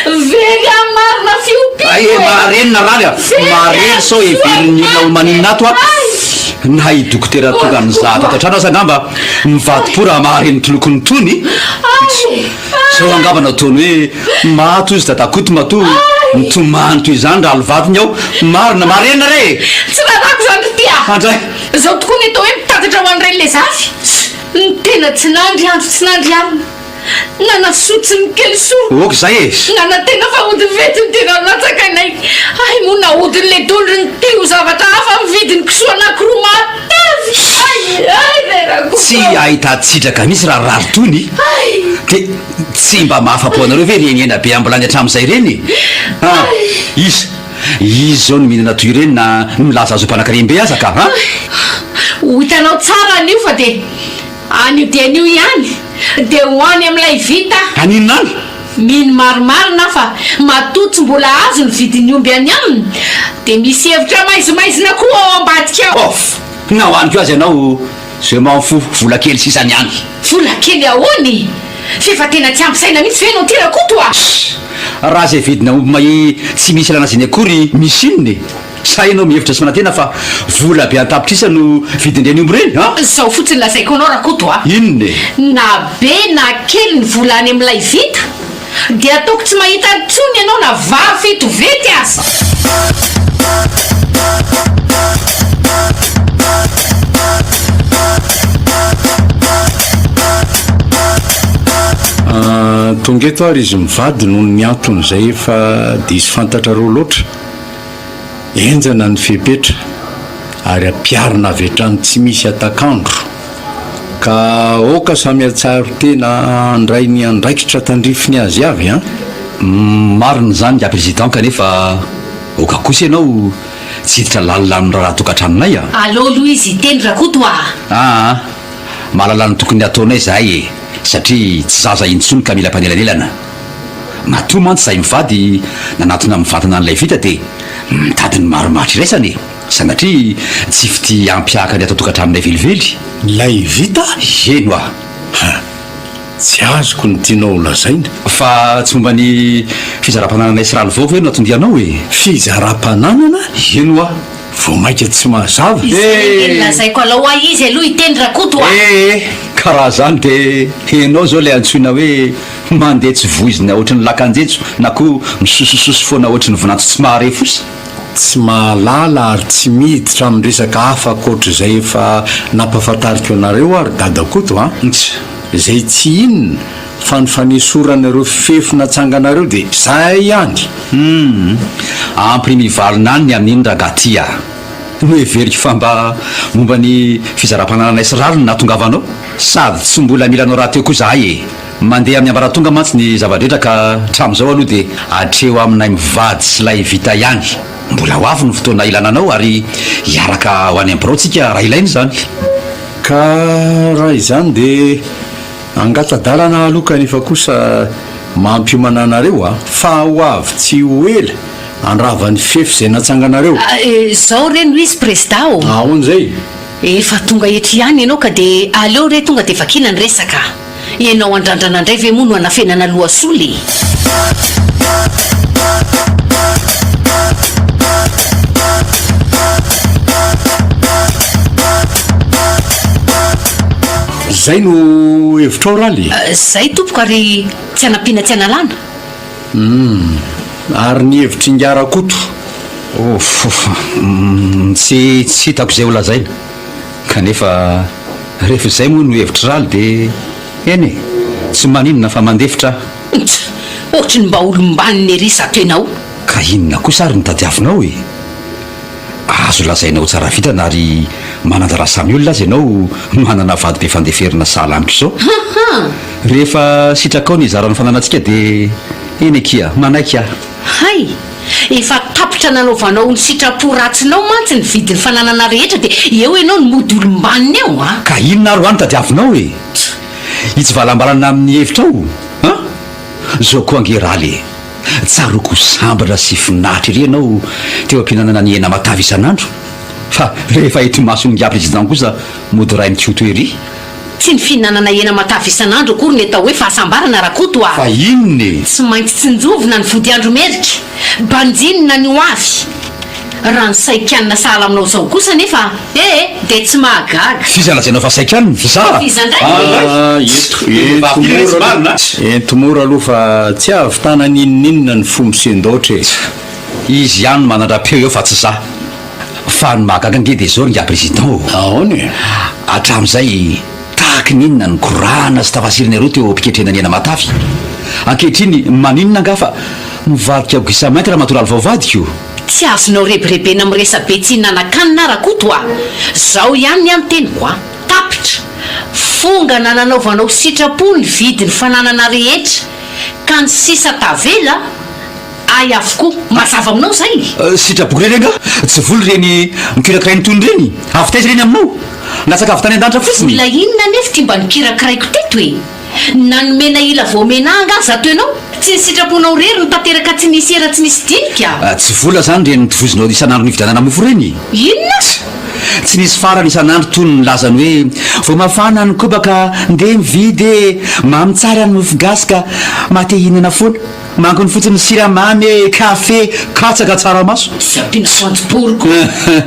Speaker 2: Very ahy marina fiompiako
Speaker 1: Ay
Speaker 2: e!
Speaker 1: marenina Raly a!
Speaker 2: Very
Speaker 1: Mareny
Speaker 2: ahy
Speaker 1: sao heverin'ny olona ho maninona ato aho. Na i dokotera tonga nizaha tato an-trano aza angamba mivadi-po raha mahare ny tolokony tony. Zao angamba no ataony hoe maty hozy dadakoto matoa mitomany toy izany Raly vadiny ao. Marina, marenina re e!
Speaker 2: Tsy rarako izany ry tia!
Speaker 1: Andray!
Speaker 2: Izao tokoa ny atao hoe mitatitra ho an'ny ren'ilay zafy. Ny tena tsy nandry andro tsy nandry alina, nanasoa tsy nikely soa.
Speaker 1: Ok zay e!
Speaker 2: Nanantena fa hody vety ny tena latsaka ilay hay moa nahodin'ilay dondrony ity ho zavatra hafa ny vidin'ny kisoa anankiroa matavy! Hay hay ry Rakoto!
Speaker 1: Tsy ahitan-tsitraka mihitsy raha rary tony
Speaker 2: Hay!
Speaker 1: Dia tsy mba mahafa-po anareo ve ireny hena be ambilany hatramin'izay ireny e? Ah! Iza? Iza izao no mihinana toy ireny na milaza azy ho mpanakarem-be aza ka! Ah!
Speaker 2: Ho hitanao tsara anio fa dia anio dia anio ihany dia ho any amin'ilay vita.
Speaker 1: Haninona any?
Speaker 2: Mino marimarina aho fa matoa tsy mbola azo ny vidin'ny omby any aminy dia misy hevitra maizimaizina koa ao ambadika ao.
Speaker 1: Off! Na ho any koa aza ianao, je m'en fous, vola kely sisa ny any.
Speaker 2: Vola kely ahoana e? F'efa tena tsy ampy saina mihitsy ve ianao ity Rakoto a?
Speaker 1: Ssss! Raha izay vidina omby mahia tsy misy ilana azy iny akory misy inona e? Sa ianao mihevitra sy manantena fa vola be an-tapitrisa no vidin'ireny omby ireny an?
Speaker 2: Izao fotsiny lazaiko anao Rakoto a!
Speaker 1: Inona e?
Speaker 2: Na be na kely ny vola any amin'ilay vita dia ataoko tsy mahita intsony ianao na vary fitoventy aza!
Speaker 3: Tonga eto ary izy mivady noho ny antony izay efa diso fantatrareo loatra. Henjana ny fepetra ary ampiharina avy hatrany tsy misy hatak'andro. Ka aoka samy hahatsiaro tena handray ny andraikitra tandrifiny azy avy an!
Speaker 1: Marina izany Ingahy Président kanefa aoka kosa ianao tsy hiditra lalina amin'ny raharaha tokantranonay a!
Speaker 2: Aleo aloha izy hiteny Rakoto a!
Speaker 1: Aa! Mahalala ny tokony hataonay izahay e! Satria tsy zaza intsony ka mila mpanelanelana. Matoa mantsy izahay mivady nanatona mivantana an'ilay vita dia mitady ny marimaritra iraisana e! Sanatria tsy fitia hampiahaka ny ato an-tokantranonay velively.
Speaker 3: Ilay vita?
Speaker 1: Heno a!
Speaker 3: Ha! Tsy azoko ny tianao ho lazaina.
Speaker 1: Fa tsy momba ny fizaram-panananay sy Ralvao ve no anton-dianao e?
Speaker 3: Fizaram-pananana?
Speaker 1: Heno a!
Speaker 3: Vao maika tsy mazava.
Speaker 2: Izay ange no lazaiko alao hoa izy aloha hiteny Rakoto a!
Speaker 1: Ee, ka raha zany de enao zao le antsoina hoe mandeha tsy voizina ohatry ny lakan-jejo na koa misosososo foana ohatry ny vinanto tsy mahare fosa.
Speaker 3: Tsy mahalala ary tsy miditra amin'ny resaka hafa ankoatr'izay efa nampahafantariko anareo aho ry Dadakoto a! Izay tsy inona fa ny fanesorana ireo fefy natsanganareo dia izay ihany!
Speaker 1: Humm! Ampy ny mivalona any ny amin'iny rangah ty a! Noheveriko fa mba momba ny fizaram-panananay sy rariny no nahatongavanao. Sady tsy mbola mila anao rahateo koa izahay e! Mandeha amin'ny ambaratonga mantsy ny zava-drehetra ka hatramin'izao aloha dia hatreo aminay mivady sy ilay vita ihany. Mbola ho avy ny fotoana ilana anao ary hiaraka ho any amin'ny birao tsika raha ilaina izany.
Speaker 3: Ka raha izany dia hangata-dalana aloha kanefa kosa mampiomana anareo a! Fa ho avy tsy ho ela handrava ny fefy izay natsanganareo.
Speaker 2: Izao re no izy Prezida ô!
Speaker 3: Ahoana izay?
Speaker 2: Efa tonga eto ihany ianao ka dia aleo re tonga dia vakiana ny resaka. Ianao andrandrana indray ve moa no anafenana loha sola e?
Speaker 3: Zay no hevitrao Raly?
Speaker 2: Zay tompoko ary tsy anampiana tsy analana.
Speaker 3: Humm. Ary ny hevitr'ingahy Rakoto?
Speaker 1: Ouf. Tsy tsy hitako izay ho lazaina. Kanefa rehefa izay moa no hevitr'i Raly dia eny e! Tsy maninona fa mandefitra aho.
Speaker 2: Ntsa! Ohatry ny mba olom-banona ery izato ianao.
Speaker 1: Ka inona kosa ary no tadiavinao e? Azo lazaina ho tsara vintana ary manan-draharaha samy olona aza ianao manana vady be fandeferana sahala amiko izao. Rehefa sitrakao ny hizara ny fananantsika dia eny akia, manaiky aho.
Speaker 2: Hay! Efa tapitra nanaovanao ny sitrapo ratsinao mantsy ny vidin'ny fananana rehetra dia eo ianao no mody olom-banona eo an!
Speaker 1: Ka inona ary hoa no tadiavinao e? Hitsivalambalana amin'ny hevitrao an? Zao koa ange Raly e! Tsaroako ho sambatra sy finaritra ery ianao teo am-pihinanana ny hena matavy isan'andro, fa rehefa eto imason'ingahy Président kosa mody rainikoto ery.
Speaker 2: Tsy ny fihinanana hena matavy isan'andro akory ny atao hoe fahasambarana Rakoto a!
Speaker 1: Fa inona e?
Speaker 2: Tsy maintsy tsinjovina ny vodiandro merika, banjinina ny ho avy. Raha ny saikianina sahala aminao izao kosa anefa ee dia tsy mahagaga.
Speaker 1: F'iza lazainao fa saikianina? Za?
Speaker 2: F'iza indray?
Speaker 3: Ah, ento, ento mora aloha, ento mora aloha fa tsy ahavitana n'inon'inona ny fo misendaotra e.
Speaker 1: Izy ihany no manandra-peo eo fa tsy za. Fa ny mahagaga ange dia izao ry ingahy président ô!
Speaker 3: Ahoana e?
Speaker 1: Hatramin'izay, tahaky ny inona ny gorahana sy tafasirinareo teo am-piketrehana ny hena matavy? Ankehitriny, maninona angaha fa mivadika ho gisa mainty ramatoa Ralivao vadiko?
Speaker 2: Tsy azonao rebirebena amin'ny resa-be tsy hihinana-kanina Rakoto a! Zao ihany ny ahy ny teniko a! Tapitra! Fongana nanaovanao sitrapo ny vidin'ny fananana rehetra, ka ny sisa tavela, Ahy avokoa. Mazava aminao izay?
Speaker 1: Sitrapoko ireny angaha? Tsy vola ireny nokirakirain'i Tony ireny? Avy taiza ireny aminao? Latsaka avy tany an-danitra fotsiny?
Speaker 2: Vola inona anefa ity mba nokirakiraiko teto e? Nanomena ila voamena ahy angaha zato ianao? Tsy ny sitraponao irery no tanteraka tsy nisy era tsy nisy dinika?
Speaker 1: Tsy vola izany ireny notovozinao isan'andro nividianana mofo ireny?
Speaker 2: Inona?
Speaker 1: Tsy nisy farany isan'andro Tony nilaza ny hoe vao mafana ny koba ka ndeha mividy e! Mamy tsara ny mofo gasy ka maha te hihinana foana. Mangony fotsiny siramamy e, kafe, katsaka, tsaramaso.
Speaker 2: Sy ampiana voanjobory koa.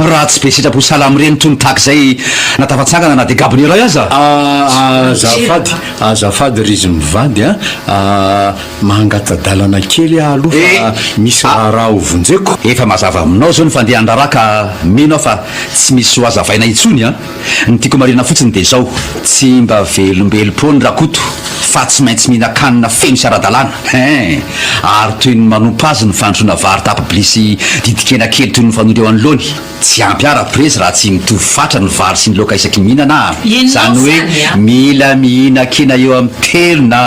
Speaker 1: Raha tsy be sitrapo sahala amin'ireny tony tahaka izay na tafatsangana na dia gabony iray aza.
Speaker 3: Azafady, azafady ry izy mivady a, mangata-dalana kely aho aloha fa misy raharaha ho vonjeko.
Speaker 1: Efa mazava aminao izao ny fandehan'ny raharaha ka mino aho fa tsy misy ho hazavaina intsony an. Ny tiako marihina fotsiny dia izao, tsy mba velombelom-poana Rakoto fa tsy maintsy mihinan-kanina feno sy ara-dalàna, hein! Ary toy ny manompa azy ny fandrosoana vary tapibli sy didin-kena kely toy ny fanondro eo anoloany. Tsy ampy ahy Raprezy raha tsy mitovy fatra ny vary sy ny laoka isaky ny mihinana a!
Speaker 2: Ianao
Speaker 1: Izany hoe
Speaker 2: izany a!
Speaker 1: mila mihinan-kena eo amin'ny telo na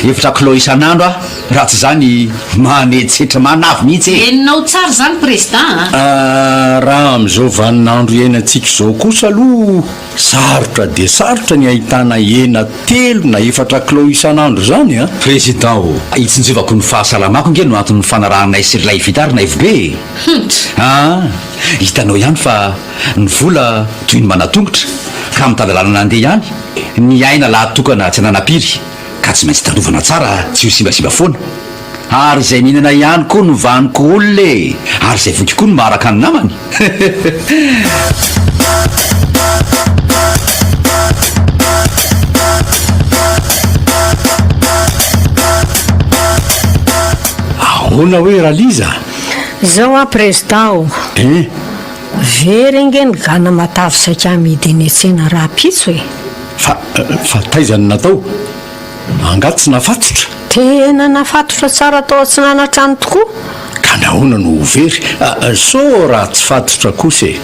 Speaker 1: efatra kilao isan'andro aho. Raha tsy izany manetsetra manavy mihitsy e!
Speaker 2: Henonao tsara izany Président a!
Speaker 3: Ah, raha amin'izao vaninandro iainantsika izao kosa aloha, sarotra dia sarotra ny ahitana hena telo na efatra kilao isan'andro izany a!
Speaker 1: Président ô! Hitsinjovako ny fahasalamako ange no anton'ny fanarahanay sy ry Laivita ry Naivobe e!
Speaker 2: Hunt!
Speaker 1: Ah! Hitanao ihany fa ny vola toy ny manan-tongotra ka mitady lalana handeha ihany, ny aina lahatokana tsy ananam-piry. Ka tsy maintsy tandrovana tsara tsy ho simbasimba foana. Ary izay mihinana ihany koa no vanoko olona e! Ary izay voky koa no maharaka ny namany.
Speaker 3: Ahoana hoe Raliza?
Speaker 4: Zao aho Prezida o!
Speaker 3: Hein?
Speaker 4: Very ange ny gana matavy saika amidy eny an-tsena rahampitso e!
Speaker 3: Fa, fa taiza no natao? Angaha tsy nafatotra?
Speaker 4: Tena nafatotra tsara tao atsinanana tokoa.
Speaker 3: Ka nahoana no ho very? Sao raha tsy fatotra kosa e!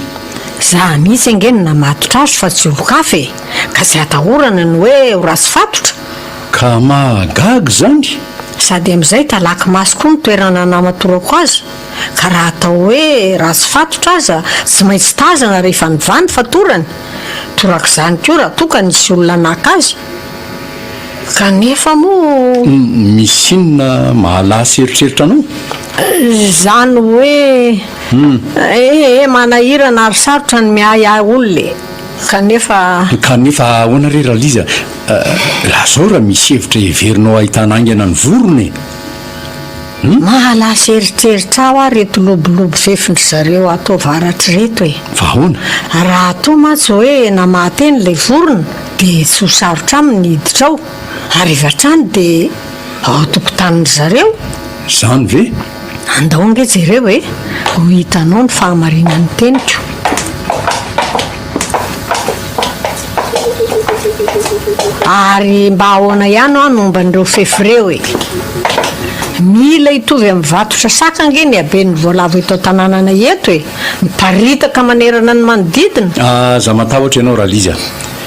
Speaker 4: Za mihitsy ange no namatotra azy fa tsy olon-kafa e! Ka tsy atahorana ny hoe ho ratsy fatotra.
Speaker 3: Ka mahagaga izany?
Speaker 4: Sady amin'izay talaky maso koa ny toerana namatorako azy, ka raha atao hoe ratsy fatotra aza tsy maintsy tazana rehefa nivaha ny fatorany. Torak'izany koa raha toa ka nisy olona naka azy. Kanefa moa.
Speaker 3: Misy inona mahalasa eritreritra anao?
Speaker 4: Izany hoe. Eh eh, manahirana ary sarotra ny miahiahy olona e. Kanefa.
Speaker 3: Kanefa ahoana re Raliza? Lazao raha misy hevitra heverinao ahitana haingana ny vorona e.
Speaker 4: Mahalasa eritreritra aho ary ireto lobolobo fefin-dry zareo ato avaratra ireto e.
Speaker 3: Fa ahoana?
Speaker 4: Raha toa mantsy hoe namaha teny ilay vorona dia tsy ho sarotra aminy ny hiditra ao, ary avy hatrany dia ao an-tokotanin-dry zareo.
Speaker 3: Izany ve?
Speaker 4: Andao ange jereo e, ho hitanao ny fahamarinan'ny teniko. Ary mba ahoana ihany hoa ny momba an'ireo fefy ireo e? Mila hitovy amin'ny vatotra saka ange ny haben'ny voalavo eto an-tanànanay eto e! Miparitaka manerana ny manodidina.
Speaker 3: Aza matahotra ianao Raliza.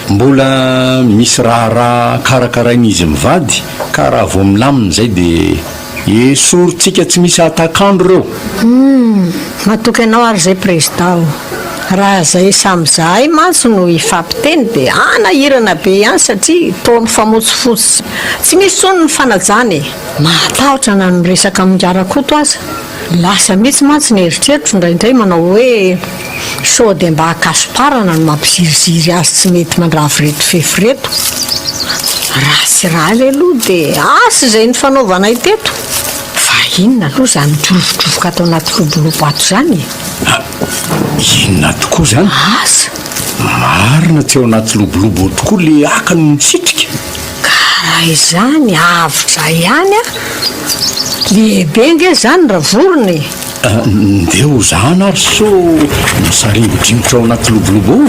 Speaker 3: Mbola misy raharaha karakarain'izy mivady ka raha vao milamina izay dia Esorintsika tsy misy hatak'andro ireo.
Speaker 4: Humm, matoky anao ary zay prezida o. Raha zay samy zahay mantsy no hifampiteny dia hanahirana be ihany satria toa mifamotsifotsy tsy misy intsony ny fanajana e. Mahatahotra na ny miresaka amin'i Rakoto aza. Lasa mihitsy mantsy ny eritreritro indraindray manao hoe sao dia mba hakasoparana no mampiziriziry azy tsy mety mandrava ireto fefy ireto. Raha tsy raly aloha dia asa izay nifanaovanay teto. Fa inona aloha izany mitrovotrovoka ato anaty lobolobo ato izany e?
Speaker 3: Ah, inona tokoa izany?
Speaker 4: Asa.
Speaker 3: Marina tsy ao anaty lobolobo ao tokoa le haka no misitrika.
Speaker 4: Ka raha izany avotra ihany aho. Lehibe ange izany ravorona e!
Speaker 3: Ndeha hozahana ary sao misaringodringotra ao anaty lobolobo ao.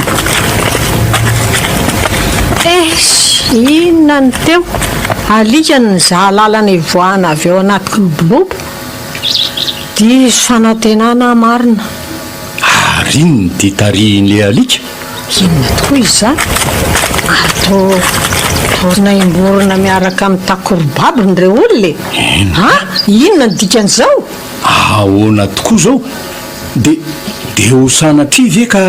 Speaker 4: Eish! Inona no teo? Alika no nizaha lalana hivoahana avy ao anaty lobolobo. Diso fanantenana aho marina.
Speaker 3: Ary inona ity tarihin'ilay alika?
Speaker 4: Inona tokoa izy izany? Ary toa toa naimborona miaraka amin'ny takorobabiny ireo olona e! Ha? Inona no dikan'izao?
Speaker 3: Ahoana tokoa izao? Dia dia ho sanatria ve ka.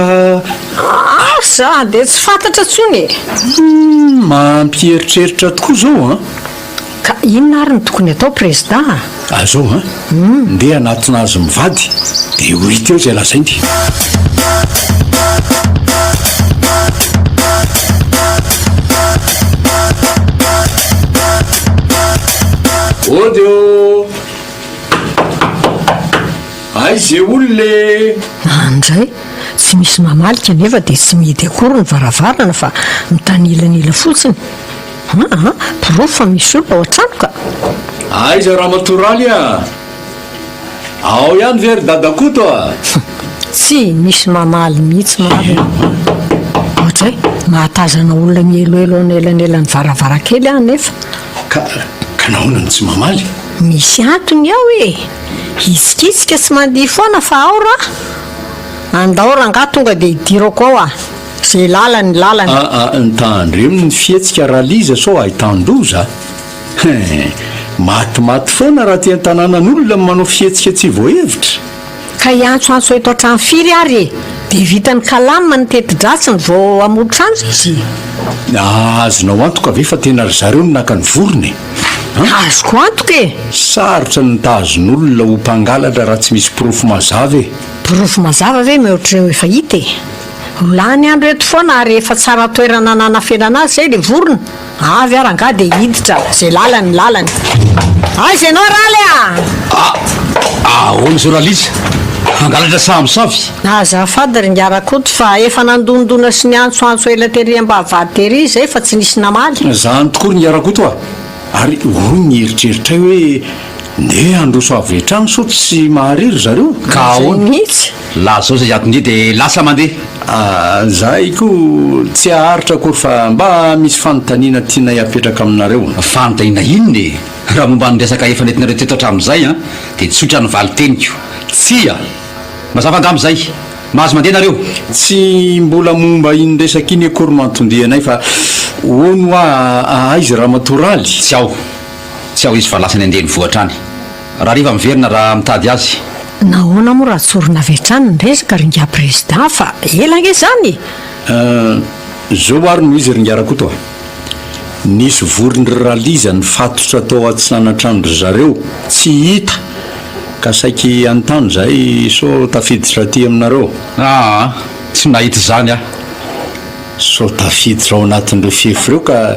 Speaker 4: Asa! Dia tsy fantatra intsony e!
Speaker 3: Humm! Mampieritreritra tokoa izao an!
Speaker 4: Ka inona ary no tokony atao Prezida a?
Speaker 3: Azao an! Ndeha hanatona azy mivady dia ho hita eo izay lazainy. Ody ô! Aiza e olona e!
Speaker 4: Andray, tsy misy mamaly kanefa dia tsy mihidy akory ny varavarana fa mitanilanila fotsiny. Aa, porofo fa misy olona ao an-trano ka!
Speaker 3: Aiza Ramatoa Raly a! Ao ihany ve ry Dadakoto a!
Speaker 4: Tsy misy mamaly mihitsy marina. Ohatray, mahatazana olona mihelohelo ao anelanelan'ny varavarankely aho nefa.
Speaker 3: Ka, ka nahoana no tsy mamaly?
Speaker 4: Misy antony ao e! Hitsikitsika sy mandihy foana fa ao raha. Andao rangahy tonga dia hidirako ao ah! Ze lalany lalany.
Speaker 3: Aa ntandremo ny fihetsika Raliza sao ahitan-doza a! Hein! Matimaty foana raha aty an-tanànan'olona ny manao fihetsika tsy voahevitra.
Speaker 4: Ka hiantsoantso eto hatrany firy ary e! Dia vitan'i Kalam ny teti-dratsiny vao hamory-trano izy?
Speaker 3: Azonao antoka ve fa tena ry zareo no naka ny vorona e? An?
Speaker 4: Azoko antoka e!
Speaker 3: Sarotra ny mitazon'olona ho mpangalatra raha tsy misy porofo mazava e!
Speaker 4: Porofo mazava ve mihoatr'ireo efa hita e? Ho lany andro eto foana ary efa tsara toerana nanafenana azy izay ilay vorona. Avy aho rangahy dia hiditra, izay lalany lalany. Aiza ianao Raly a!
Speaker 1: A! Ahoana izao Ralisa? Hangalatra sa hamosavy?
Speaker 4: Azafady ry Ingahy Rakoto fa efa nandondona sy niantsoantso ela tery am-bavahady tery izay fa tsy nisy namaly.
Speaker 3: Izany tokoa ry Ingahy Rakoto a! Ary hoy ny eritreritray hoe ndeha handroso avy hatrany sao tsy mahare ry zareo.
Speaker 1: Ka
Speaker 4: Izay
Speaker 1: ahoana?
Speaker 4: mihitsy.
Speaker 1: Lazao izay ato-ndry dia lasa mandeha.
Speaker 3: Ah, zahay koa tsy haharitra akory fa mba misy fanontaniana tianay hapetraka aminareo.
Speaker 1: Fanontaniana inona e? Raha momba ny resaka efa nentinareo teto hatramin'izay an, dia tsotra ny valin-teniko. Tsia! Mazava angamba izay. Mahazo mandeha nareo.
Speaker 3: Tsy mbola momba iny resaka iny akory no anton-dianay fa hono hoa aiza Ramatoa Raly?
Speaker 1: Tsy ao. Tsy ao izy fa lasa any an-drenivohitra any. Rahariva miverina raha mitady azy.
Speaker 4: Nahoana moa raha tsorina avy hatrany ny resaka ry ingahy Prezida fa ela ange izany e!
Speaker 3: Euh, zao ary no izy ry ingahy Rakoto a! Nisy voron-dry Raliza nifatotra tao atsinanantranon-dry zareo, tsy hita, ka saiky hanontany izahay sao tafiditra aty aminareo.
Speaker 1: Aa, tsy nahita izany aho.
Speaker 3: Sao tafiditra ao anatin'ireo fefy ireo ka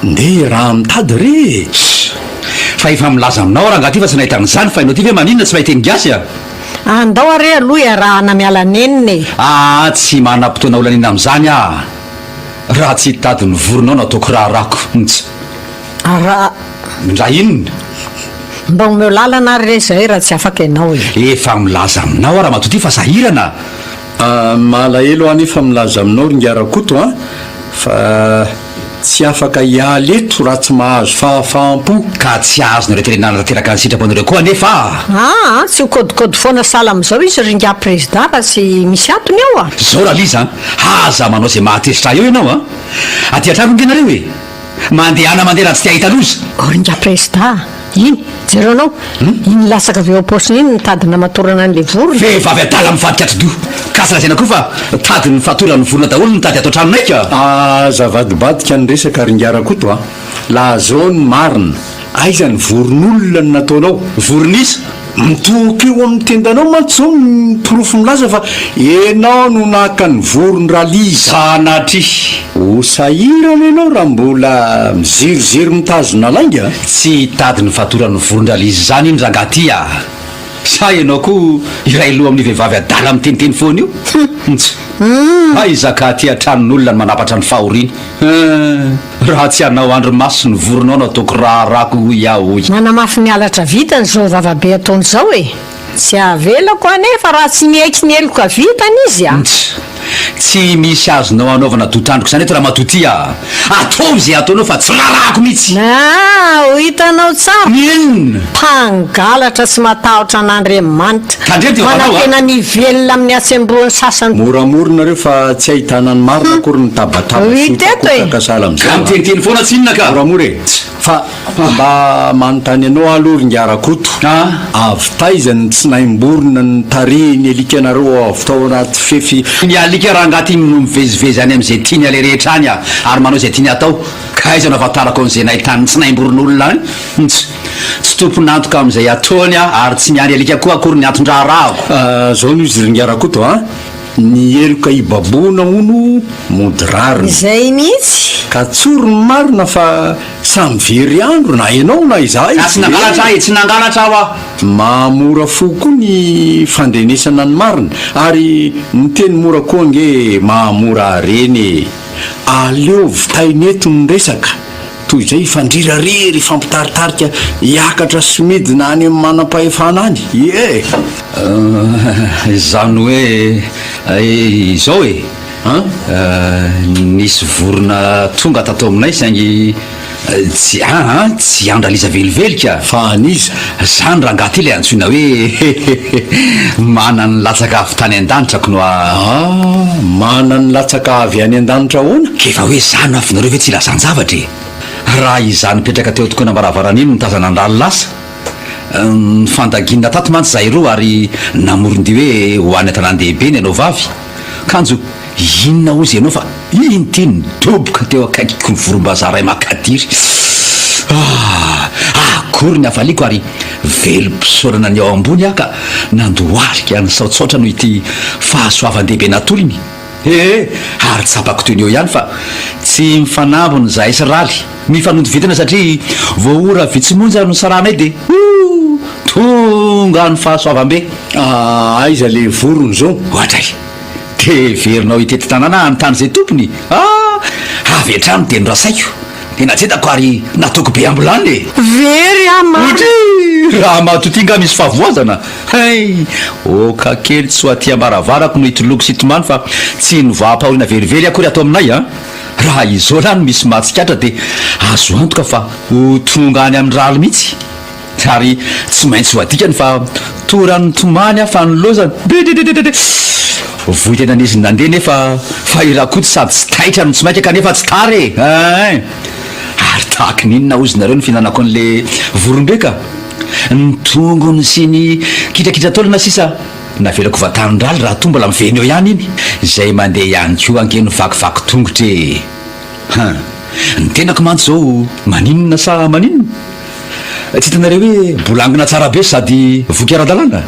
Speaker 3: Ndeha raha mitady re e!
Speaker 1: Ssy! Fa efa milaza aminao aho rangahy ty fa tsy nahita an'izany fa ianao ty ve maninona tsy mahay teny gasy a!
Speaker 4: Andao are aloha iarahana miala nenina e!
Speaker 1: Aa tsy manam-potoana holaniana amin'izany aho raha tsy hitady ny voronao no ataoko raharahako mts.
Speaker 4: Raha.
Speaker 1: Ndra inona?
Speaker 4: Mba omeo lalana ary re izay raha tsy afaka ianao e!
Speaker 1: Efa milaza aminao aho ramatoa ty fa sahirana!
Speaker 3: Malahelo aho anefa milaza aminao ry Ingahy Rakoto a! Fa tsy afaka hiala eto raha tsy mahazo fahafaham-po.
Speaker 1: Ka tsy azonareo tenenana tanteraka ny sitraponareo koa anefa a!
Speaker 4: Aa! Tsy ho kôdikôdy foana sahala amin'izao izy ry Ingahy Prezida raha tsy misy antony ao a!
Speaker 1: Zao Raliza a! Aza manao izay mahatezitra ahy eo ianao a! Aty an-trano ange nareo e! Mandehana mandeha raha tsy te hahita loza!
Speaker 4: O ry Ingahy Prezida a! Iny, jereo anao, iny latsaka avy eo am-paosiny iny ny tady namatorana an'ilay vorona.
Speaker 1: Vehivavy adala mivadika atidoha. Ka aza lazaina koa fa tady nifatoran'ny vorona daholo ny tady ato an-tranonay ka!
Speaker 3: Aza avadibadika ny resaka ry Ingahy Rakoto a! Lazao ny marina, aiza ny voron'olona no nataonao?
Speaker 1: Voron'iza?
Speaker 3: Mitohoka eo amin'ny tendanao mantsy izao ny porofo milaza fa ianao no naka ny voron-dRaliza.
Speaker 1: Sanatria!
Speaker 3: Ho sahirana ianao raha mbola miziriziry mitazona lainga a!
Speaker 1: Tsy hitady ny fatoran'ny voron-dRaliza izany iny rangahy ty a! Sa ianao koa iray loha amin'io vehivavy adala miteniteny foana io? Hum! Aiza ka aty an-tranon'olona no manapatra ny fahoriany? Hum! Raha tsy hanao andrimaso ny voronao no ataoko raharahako hoy aho hoy.
Speaker 4: Manamafy ny halatra vitany izao vavabe ataony izao e! Tsy avelako anefa raha tsy miaiky ny heloka vitany izy a!
Speaker 1: Nts. Tsy misy azonao anaovana dotandroko izany eto ramatoa ty a! Ataovy izay ataonao fa tsy raharahako mihitsy!
Speaker 4: Aa! Ho hitanao tsara!
Speaker 1: Ny inona?
Speaker 4: Mpangalatra tsy matahotra an'Andriamanitra.
Speaker 1: Tandremo ty vavanao a!
Speaker 4: Manantena ny hivelona amin'ny hatsembohan'ny sasany.
Speaker 3: Moramora nareo fa tsy ahitana ny marina akory ny tabataba
Speaker 4: Ho
Speaker 3: sy
Speaker 4: hita eto e!
Speaker 3: hotakotaka sahala
Speaker 1: Ka
Speaker 3: amin'izao a!
Speaker 1: miteniteny foana tsinona ka!
Speaker 3: Moramora e! Fa mba manontany anao aho aloha ry Ingahy Rakoto, avy taiza ny tsinaim-borona notarihin'ny alikanareo avy tao anaty fefy?
Speaker 1: Ny alika rangahy ty no mivezivezy any amin'izay tiany aleha rehetra any ary manao izay tiany atao, ka aiza no ahafantarako an'izay nahitany ny tsinaim-boron'olona any? Nts. Tsy tompon'antoka amin'izay ataony aho ary tsy miandry alika koa akory ny anton-draharahako.
Speaker 3: Zao no izy ry Ingahy Rakoto a! Ny heloka hibaboana hono mody rariny.
Speaker 4: Izay mihitsy.
Speaker 3: Ka tsory ny marina fa samy very andro na ianao na izahay.
Speaker 1: Za tsy nangalatra aho e, tsy nangalatra aho aho.
Speaker 3: Mahamora fo koa ny fandrenesana ny marina ary ny teny mora koa ange mahamora harena e. Aleo vitaina eto ny resaka. Toy izay hifandrirarery hifampitaritarika hiakatra sy midina any amin'ny manam-pahefana any. Ie!
Speaker 1: Izany hoe izao e! Nisy vorona tonga tato aminay saingy tsy aa tsy andraliza velively ka!
Speaker 3: Fa an'iza?
Speaker 1: Izany rangahy ity ilay antsoina hoe mana nilatsaka avy tany an-danitra ko no a.
Speaker 3: Ah! Mana nilatsaka avy any an-danitra ahoana?
Speaker 1: K'efa hoe za no avinareo ve tsy hilazan-javatra e? Raha izaho nipetraka teo an-tokonam-baravarana iny nitazana an-dRaly lasa, nifandaginina tato mantsy izahay roa ary namoron-dia hoe ho any an-tanàn-dehibe ny anao vavy. Kanjo inona hozy ianao fa iny ity nidoboka teo akaikiko ny vorombazaha iray makadiry. Ah! Akory ny hafaliako ary velom-pisaorana ny ao ambony aho ka nandohalika nisaotsaotra noho ity fahasoavan-dehibe natolony. Ee, ary tsapako toy ny eo ihany fa tsy mifanambina izahay sy Raly, mifanonjo vintana satria vao ora vitsy monja no nisarahanay dia hoo! Tonga ny fahasoavam-be!
Speaker 3: Ah, aiza le vorona izao?
Speaker 1: Oadray! Dia heverinao hitety tanàna hanontany izay tompony? Ah! Avy hatrany dia norasaiko, dia najedako ary nataoko be ambilany e!
Speaker 4: Very aho marina!
Speaker 1: Oudry! Ramatoa ity nga misy fahavoazana? Hay! Oka kely tsy ho aty am-baravarako no hitoloko sy hitomany fa tsy ny voaham-pahoriana velively akory ato aminay an! Raha izao lahy no misy mahatsikatra dia azo antoka fa ho tonga any amin'ny raly mihitsy! Ary tsy maintsy ho adikany fa toran'ny tomany aho fa nilaozany. Dedededede! Voy tena nisy nandeha nefa fa i Rakoto sady tsy taitra no tsy maika kanefa tsy tara e! Ein! Ary tahaky ny inona hozy nareo ny fihinanako an'le vorombe ka! Ny tongony sy ny kitrakitra taolana sisa navelako vatanin-draly raha toa mbola miverina eo ihany iny. Izay mandeha ihany koa ange no vakivaky tongotra e! Hein! Ny tenako mantsy izao maninona sa maninona? Tsy hitanareo hoe bolangina tsara be sady voky ara-dalàna?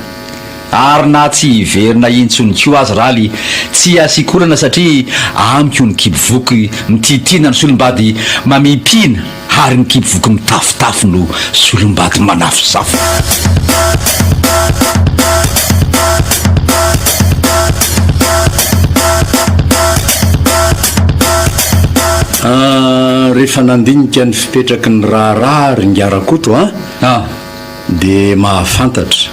Speaker 1: Ary na tsy hiverina intsony koa aza Raly, tsy asiako olana satria amiko ny kibo voky mitiatina ny solombady mamihimpiana ary ny kibo voky mitafotafo no solombady manafosafo.
Speaker 3: Ah, rehefa nandinika ny fipetraky ny raharaha ry Ingahy Rakoto a,
Speaker 1: Ah.
Speaker 3: dia mahafantatra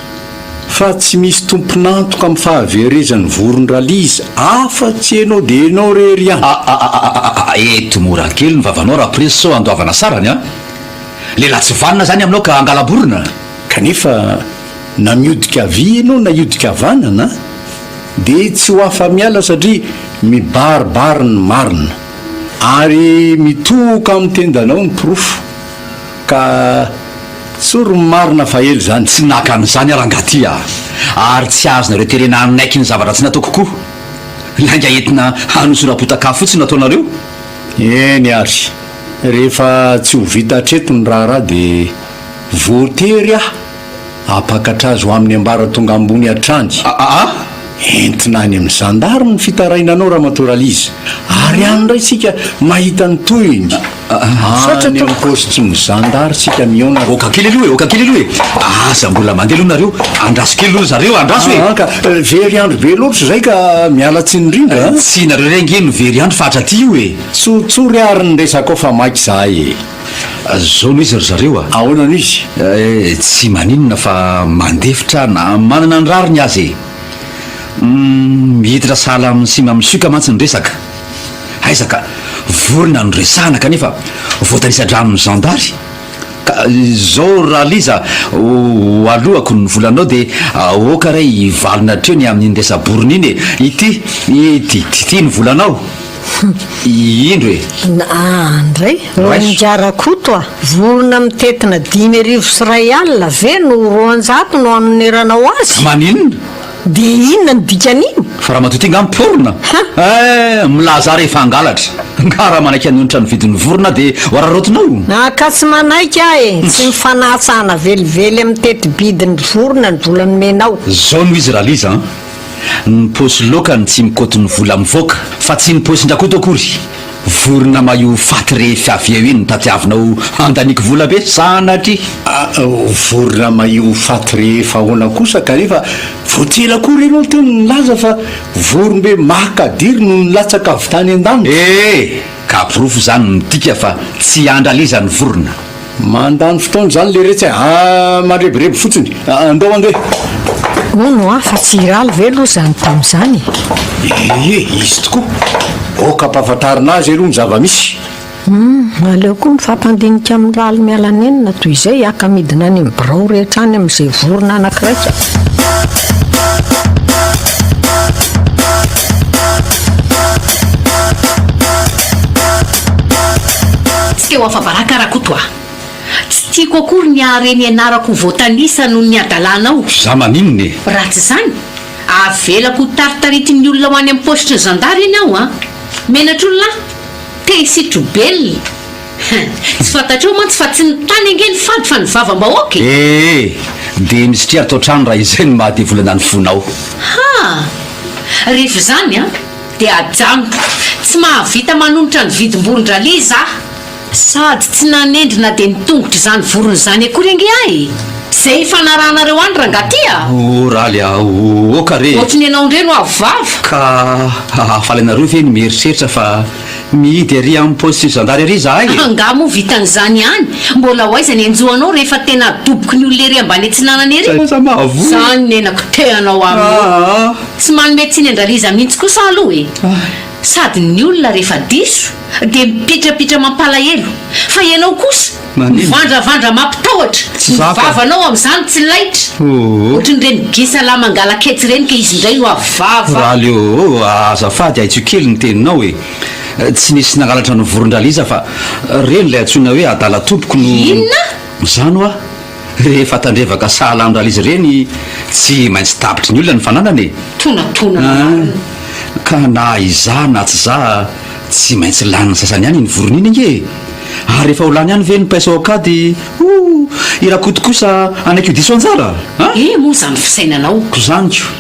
Speaker 3: fa tsy misy tompon'antoka amin'ny fahaverezan'ny voron-dRaliza afa-tsy ianao dia ianao irery ihany.
Speaker 1: Ah, ah, ah, ah, ah, ah, eto mora kely ny vavanao Raprezy sao andoavana sarany a! Lehilahy tsy vanona zany aminao ka angala-borona.
Speaker 3: Kanefa na mihodika havia ianao na hihodika havanana dia tsy ho afa-miala satria mibaribary ny marina ary mitohoka amin'ny tendanao ny porofo ka tsory ny marina fa ela izany.
Speaker 1: Tsy naka an'izany aho rangahy ty a! Ary tsy azonareo terena hanaiky ny zavatra tsy nataoko koa. Lainga entina hanosoram-potaka fotsiny no ataonareo.
Speaker 3: Eny ary, rehefa tsy ho vita hatreto ny raharaha dia voatery aho hampakatra azy ho amin'ny ambaratonga ambony hatrany.
Speaker 1: Aa!
Speaker 3: Entina any amin'ny zandary ny fitarainanao Ramatoa Raliza, ary any indray isika mahita ny tohiny.
Speaker 4: Misaotra
Speaker 3: Any amin'ny
Speaker 4: tompoko.
Speaker 3: paositry ny zandary isika mihaona.
Speaker 1: Oka kely aloha e, oka kely aloha e! Aza mbola mandeha aloha nareo, andraso kely aloha ry zareo, andraso e!
Speaker 3: Aa ka, very andro be loatra izay ka miala tsiny indrindra a!
Speaker 1: Tsy nareo irery ange no very andro fa hatraty io e!
Speaker 3: Tsotsory ary ny resakao fa maika izahay e!
Speaker 1: Zao no izy ry zareo a!
Speaker 3: Ahoana no izy?
Speaker 1: Eh, tsy maninona fa mandefitra na manana ny rariny aza e! Humm, miditra sahala amin'ny sima misioka mantsy ny resaka. Aiza ka, vorona no resahana kanefa voatanisa-drano ny zandary. Ka izao Raliza, ho alohako ny volanao dia aoka re hivalona hatreo ny amin'iny resa-borona iny e! Ity, ity, ity ny volanao. Indro e!
Speaker 4: Andray,
Speaker 1: Raiso.
Speaker 4: Ronja Rakoto a! Vorona mitentina 2150 ve no 200 no anoneranao azy?
Speaker 1: Maninona?
Speaker 4: Dia inona no dikan'iny?
Speaker 1: Fa ramatoa ity nga miporona?
Speaker 4: Ha!
Speaker 1: Eh, milaza rehefa hangalatra. Nga raha manaiky hanonitra ny vidin'ny vorona dia ho araraotinao?
Speaker 4: Ah, ka tsy manaiky aho e! Tsy mifanahatsahana velively amin'ny teti-bidin'ny vorona ny vola nomenao.
Speaker 1: Zao no izy Raliza an! Ny paosy loaka no tsy mikaoty ny vola mivoaka fa tsy ny paosin-dRakoto akory. Vorona maio faty rehefa avy eo iny no tadiavinao handaniako vola be, sanatria.
Speaker 3: Vorona maio faty rehefa ahoana kosa kanefa vao tsy ela akory ianao teo no nilaza fa vorombe makadiry no nilatsaka avy tany an-danitra.
Speaker 1: Ee, ka porofo izany midika fa tsy andraliza ny vorona.
Speaker 3: Mandany fotoana izany leretsy a! Mandrebireby fotsiny. Andao handeha.
Speaker 4: Hono hoa, fa tsy i Raly ve aloha izany tamin'izany e?
Speaker 3: Ie, izy tokoa. Aoka ampahafantarina azy aloha ny zava-misy.
Speaker 4: Hum, aleo koa mifampandinika amin'i Raly miala nenina toy izay haka midina any amin'ny birao rehetra any amin'izay vorona anankiray ka.
Speaker 2: Tsy te ho afa-baraka Rakoto a! Tsy tiako akory ny hahare ny anarako ho voatanisa noho ny hadalanao.
Speaker 1: Za maninona e?
Speaker 2: Raha tsy izany, avelako ho taritaritin'ny olona ho any amin'ny paositry ny zandary eny aho an! Menatr'olona aho! Te hisitro-belona! Hein! Tsy fantatrao mantsy fa tsy ny tany ange no fady fa ny vavam-bahoaka e!
Speaker 1: Ee! Dia misitria ato an-trano raha izay no maha-devolana ny fonao.
Speaker 2: Ha! Rehefa izany an! Dia ajanoko. Tsy mahavita manonitra ny vidim-boron-dRaliza aho. Sady tsy nanendry na dia ny tongotr'izany vorona izany akory ange aho e! Izay ifanarahanareo any rangahy ty a!
Speaker 1: O Raly a! Oka re!
Speaker 2: Ohatry ny ianao indray no avo vava!
Speaker 1: Ka hahafaly anareo ve ny mieritreritra fa mihidy ery amin'ny paosy zandary ery izahay e?
Speaker 2: Angaha moa vitan'izany ihany? Mbola ho aiza ny hanjo anao rehefa tena adoboky ny olona ery ambany atsinanana ery?
Speaker 1: Aza mahavoa!
Speaker 2: Izany nenako te hanao aminy io! Tsy manome tsiny an-dRaliza mihitsy kosa aho aloha e! Sady ny olona rehefa diso dia mipitrapitra mampalahelo fa ianao kosa mivandravandra mampitahotra, ny vavanao amin'izany tsy laitra, ohatrin'ireny gisa lahy mangala-ketsy ireny ka izy indray no avo vava.
Speaker 1: Raly ô, azafady ahitsio kely ny teninao e! Tsy nisy nangalatra ny voron-dRaliza fa reny ilay antsoina hoe adala tompoko no.
Speaker 2: Inona?
Speaker 1: Izany hoa! Rehefa tandrevaka sahala amin-dRaliza ireny, tsy maintsy tapitry ny olona ny fananana e!
Speaker 2: Tonantonana marina.
Speaker 1: Ka na izaho na tsy izaho, tsy maintsy lanin'ny sasany ihany iny vorona iny ange e! Ary rehefa ho lany ihany ve ny paiso ao an-kady, oh! I Rakoto kosa hanaiky ho diso anjara? An?
Speaker 2: Eh moa izany fisainanao.
Speaker 1: Ko izany ko.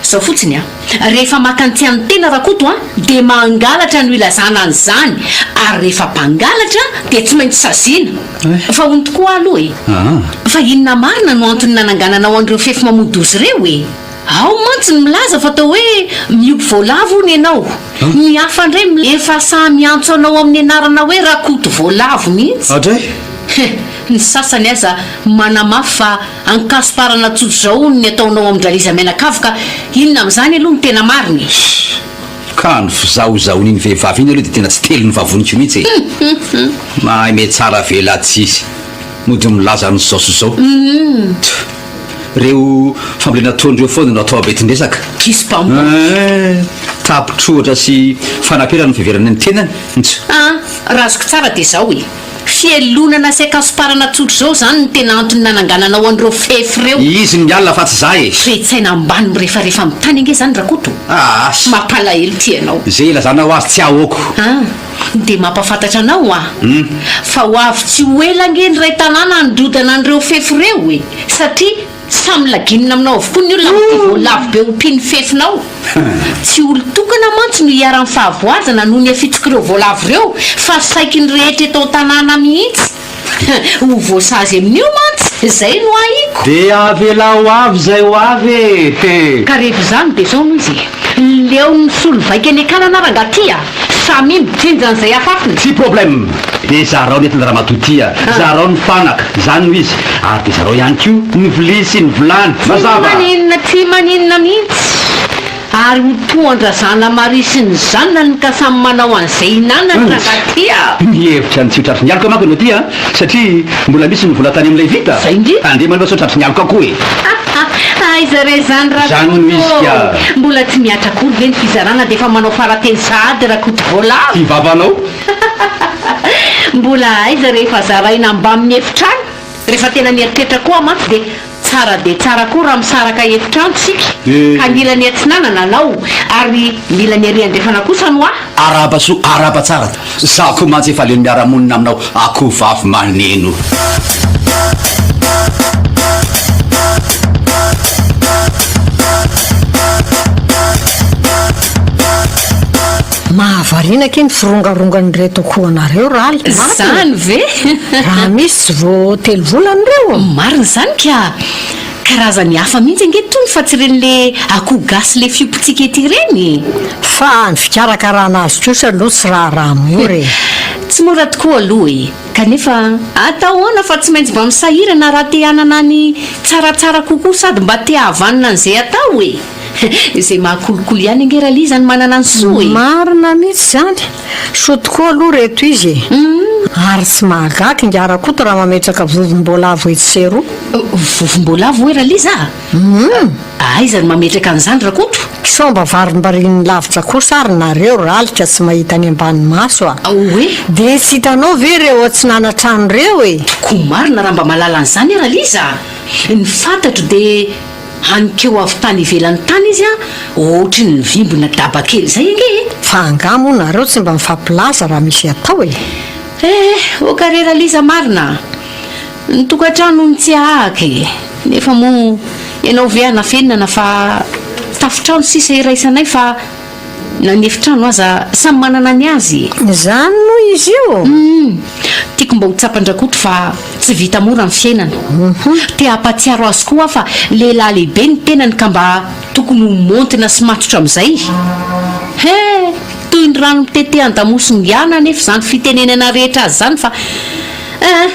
Speaker 2: Izao fotsiny an, rehefa maka ny tsy an'ny tena Rakoto an, dia mangalatra no ilazana an'izany, ary rehefa mpangalatra dia tsy maintsy saziana. Fa hono tokoa aloha e! Fa inona marina no antony nanangananao an'ireo fefy mamoa-doza ireo e? Ao mantsy ny milaza fa atao hoe miompy voalavo hono ianao. Ny hafa indray efa sahy miantso anao amin'ny anarana hoe Rakoto voalavo mihitsy.
Speaker 1: Adray!
Speaker 2: Ny sasany aza manamafy fa ankasomparana tsotr'izao hono ny ataonao amin-dRaliza mianakavy ka inona amin'izany aloha no tena marina e?
Speaker 1: Ka ny fizahozahoan'iny vehivavy iny aloha dia tena tsy telin'ny vavoniko mihitsy e! Mahay mihatsara velatsihy, mody milaza an'izao sy izao. Tch! Ireo fambolena ataon'ireo foana no atao abetin-dresaka.
Speaker 2: Kiso-pamboly.
Speaker 1: Eeh! Tapitr'ohatra sy fanaperana ny fiheverana ny tenany. Tch!
Speaker 2: An! Raha azoko tsara dia izao e! Fialonana sy ankasomparana tsotra izao izany no tena antony nanangananao an'ireo fefy ireo.
Speaker 1: Izy no mialona fa tsy za e!
Speaker 2: Toe-tsaina ambany mirefarefa amin'ny tany ange izany Rakoto.
Speaker 1: Aas!
Speaker 2: Mampalahelo ty ianao.
Speaker 1: Ze ilazanao azy tsy ahoako.
Speaker 2: An! Dia mampafantatra anao aho fa ho avy tsy ho ela ange ny iray tanàna handrodana an'ireo fefy ireo e! Satria Samy laginina aminao avokoa ny olona amin'ity voalavo be ompian'ny fefinao. Tsy olon-tokana mantsy no iharan'ny fahavoazana noho ny afitsok'ireo voalavo ireo fa saiky ny rehetra eto an-tanàna mihitsy. Ho voasazy amin'io mantsy, izay no ahiako.
Speaker 1: Dia avelao ho avy izay ho avy e!
Speaker 2: Ka rehefa izany dia izao no izy e! Leon'ny solovaika eny an-kanana rangaha ty a! Samia mijinja an'izay afafiny.
Speaker 1: Tsy problème! Dia zarao ny entina ramatoa ty a! Zarao ny fanaka, izany no izy, ary dia zarao ihany koa ny vilia sy ny vilany!
Speaker 2: Tsy
Speaker 1: Mazava!
Speaker 2: maninona, tsy maninona mihitsy! Ary ho toa an-dRazanamaria sy ny zanany ka samy manao an'izay hinanany rangaha ty a!
Speaker 1: Mihevitra ny tsy ho tratry ny aloka manko ianao ty a! Satria mbola misy ny vola tany amin'ilay vita!
Speaker 2: Zay indrindra!
Speaker 1: Tandremo aloha sao tratry ny aloka koa e!
Speaker 2: Aiza re izany
Speaker 1: Izany hono
Speaker 2: Rakoto
Speaker 1: izy
Speaker 2: ô!
Speaker 1: ka!
Speaker 2: Mbola tsy mihatra akory ve ny fizarana dia efa manao farateny sahady Rakoto voalavo?
Speaker 1: Ty vavanao!
Speaker 2: Mbola aiza rehefa zaraina mbamin'ny efitrano? Rehefa tena mieritreritra koa aho mantsy dia tsara dia tsara koa raha misaraka efitrano isika ka ny ilany atsinanana anao ary ny ilany ery andrefana kosa no ahy.
Speaker 1: Arahaba soa, arahaba tsara. Zaho koa mantsy efa leo ny miara-monina aminao akoho vavy maneno.
Speaker 4: Mahavariana akia ny firongarongan'ireto akohonareo Raly, marina?
Speaker 2: Zany ve?
Speaker 4: Raha misy tsy vao telo volana ireo?
Speaker 2: Marina izany ka! Karazany hafa mihitsy ange itony fa tsy ireny le akoho gasy le fiompiantsika ety ireny e!
Speaker 4: Fa ny fikarakarana azy kosa aloha tsy raharaha mora e!
Speaker 2: Tsy mora tokoa aloha e! Kanefa atao ahoana fa tsy maintsy mba misahirana raha te hanana ny tsaratsara kokoa sady mba te hahavanona an'izay atao e! Izay mahakolokolo ihany ange Raliza no manana ny soa e!
Speaker 4: Marina mihitsy izany! Soa tokoa aloha ireto izy e! Ary tsy mahagaga ingahy Rakoto raha mametraka vovom-boalavo etsy sy eroa.
Speaker 2: Vovom-boalavo hoy Raliza a! Aiza no mametraka an'izany Rakoto?
Speaker 4: Sao mba varimbarian'ny lavitra kosa ary nareo ralika tsy mahita any ambany maso a!
Speaker 2: Oe!
Speaker 4: Dia tsy hitanao ve ireo atsinanantrano ireo e?
Speaker 2: Tokoa marina raha mba mahalala an'izany aho Raliza a! Ny fantatro dia Hanikeo avy tany ivelany tany izy an, ohatry ny vimbina daba kely izay ange e!
Speaker 4: Fa angaha moa nareo tsy mba mifampilaza raha misy atao e?
Speaker 2: Eh, ok re Raliza marina a! Ny tokantrano hono tsy ahahaka e! Nefa moa ianao ve hanafenina fa tafotrano sisa iraisanay fa. Na ny efitrano aza samy manana ny azy e!
Speaker 4: Izany moa izy io?
Speaker 2: Hum! Tiako mba ho tsapan-dRakoto fa tsy vita mora ny fiainana. Te hampahatsiaro azy koa aho fa lehilahy lehibe ny tenany ka mba tokony ho maontina sy matotra amin'izay. He! Toy ny rano mitete an-damosin-gana anefa izany fitenenana rehetra azy izany fa eh!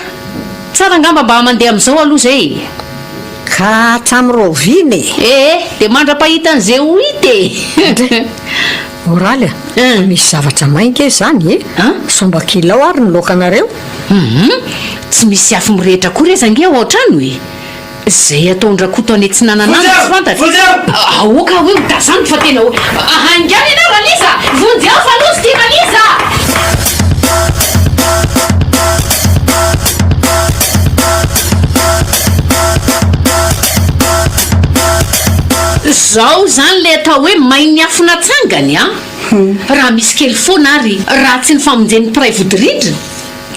Speaker 2: Tsara angamba mba mandeha amin'izao aloha izay e!
Speaker 4: Ka hatramin'ny raoviana e?
Speaker 2: Ee, dia mandra-pahita an'izay ho hita e!
Speaker 4: Moraly a! Misy zavatra may nge izany e! Sao mba kilao ary ny laokanareo?
Speaker 2: Hum! Tsy misy afo mirehitra akory aza ange ao an-trano e! Izay ataon-dRakoto any atsinanana any tsy fantatra. Aoka hoe ho tazaniko fa tena hoe. Haingana ianao Raliza! Vonjeo fa loza ity Raliza! Zao izany ilay atao hoe main'ny afo natsangany an! Raha misy kely foana ary raha tsy ny famonjen'ny mpiray vodirindrina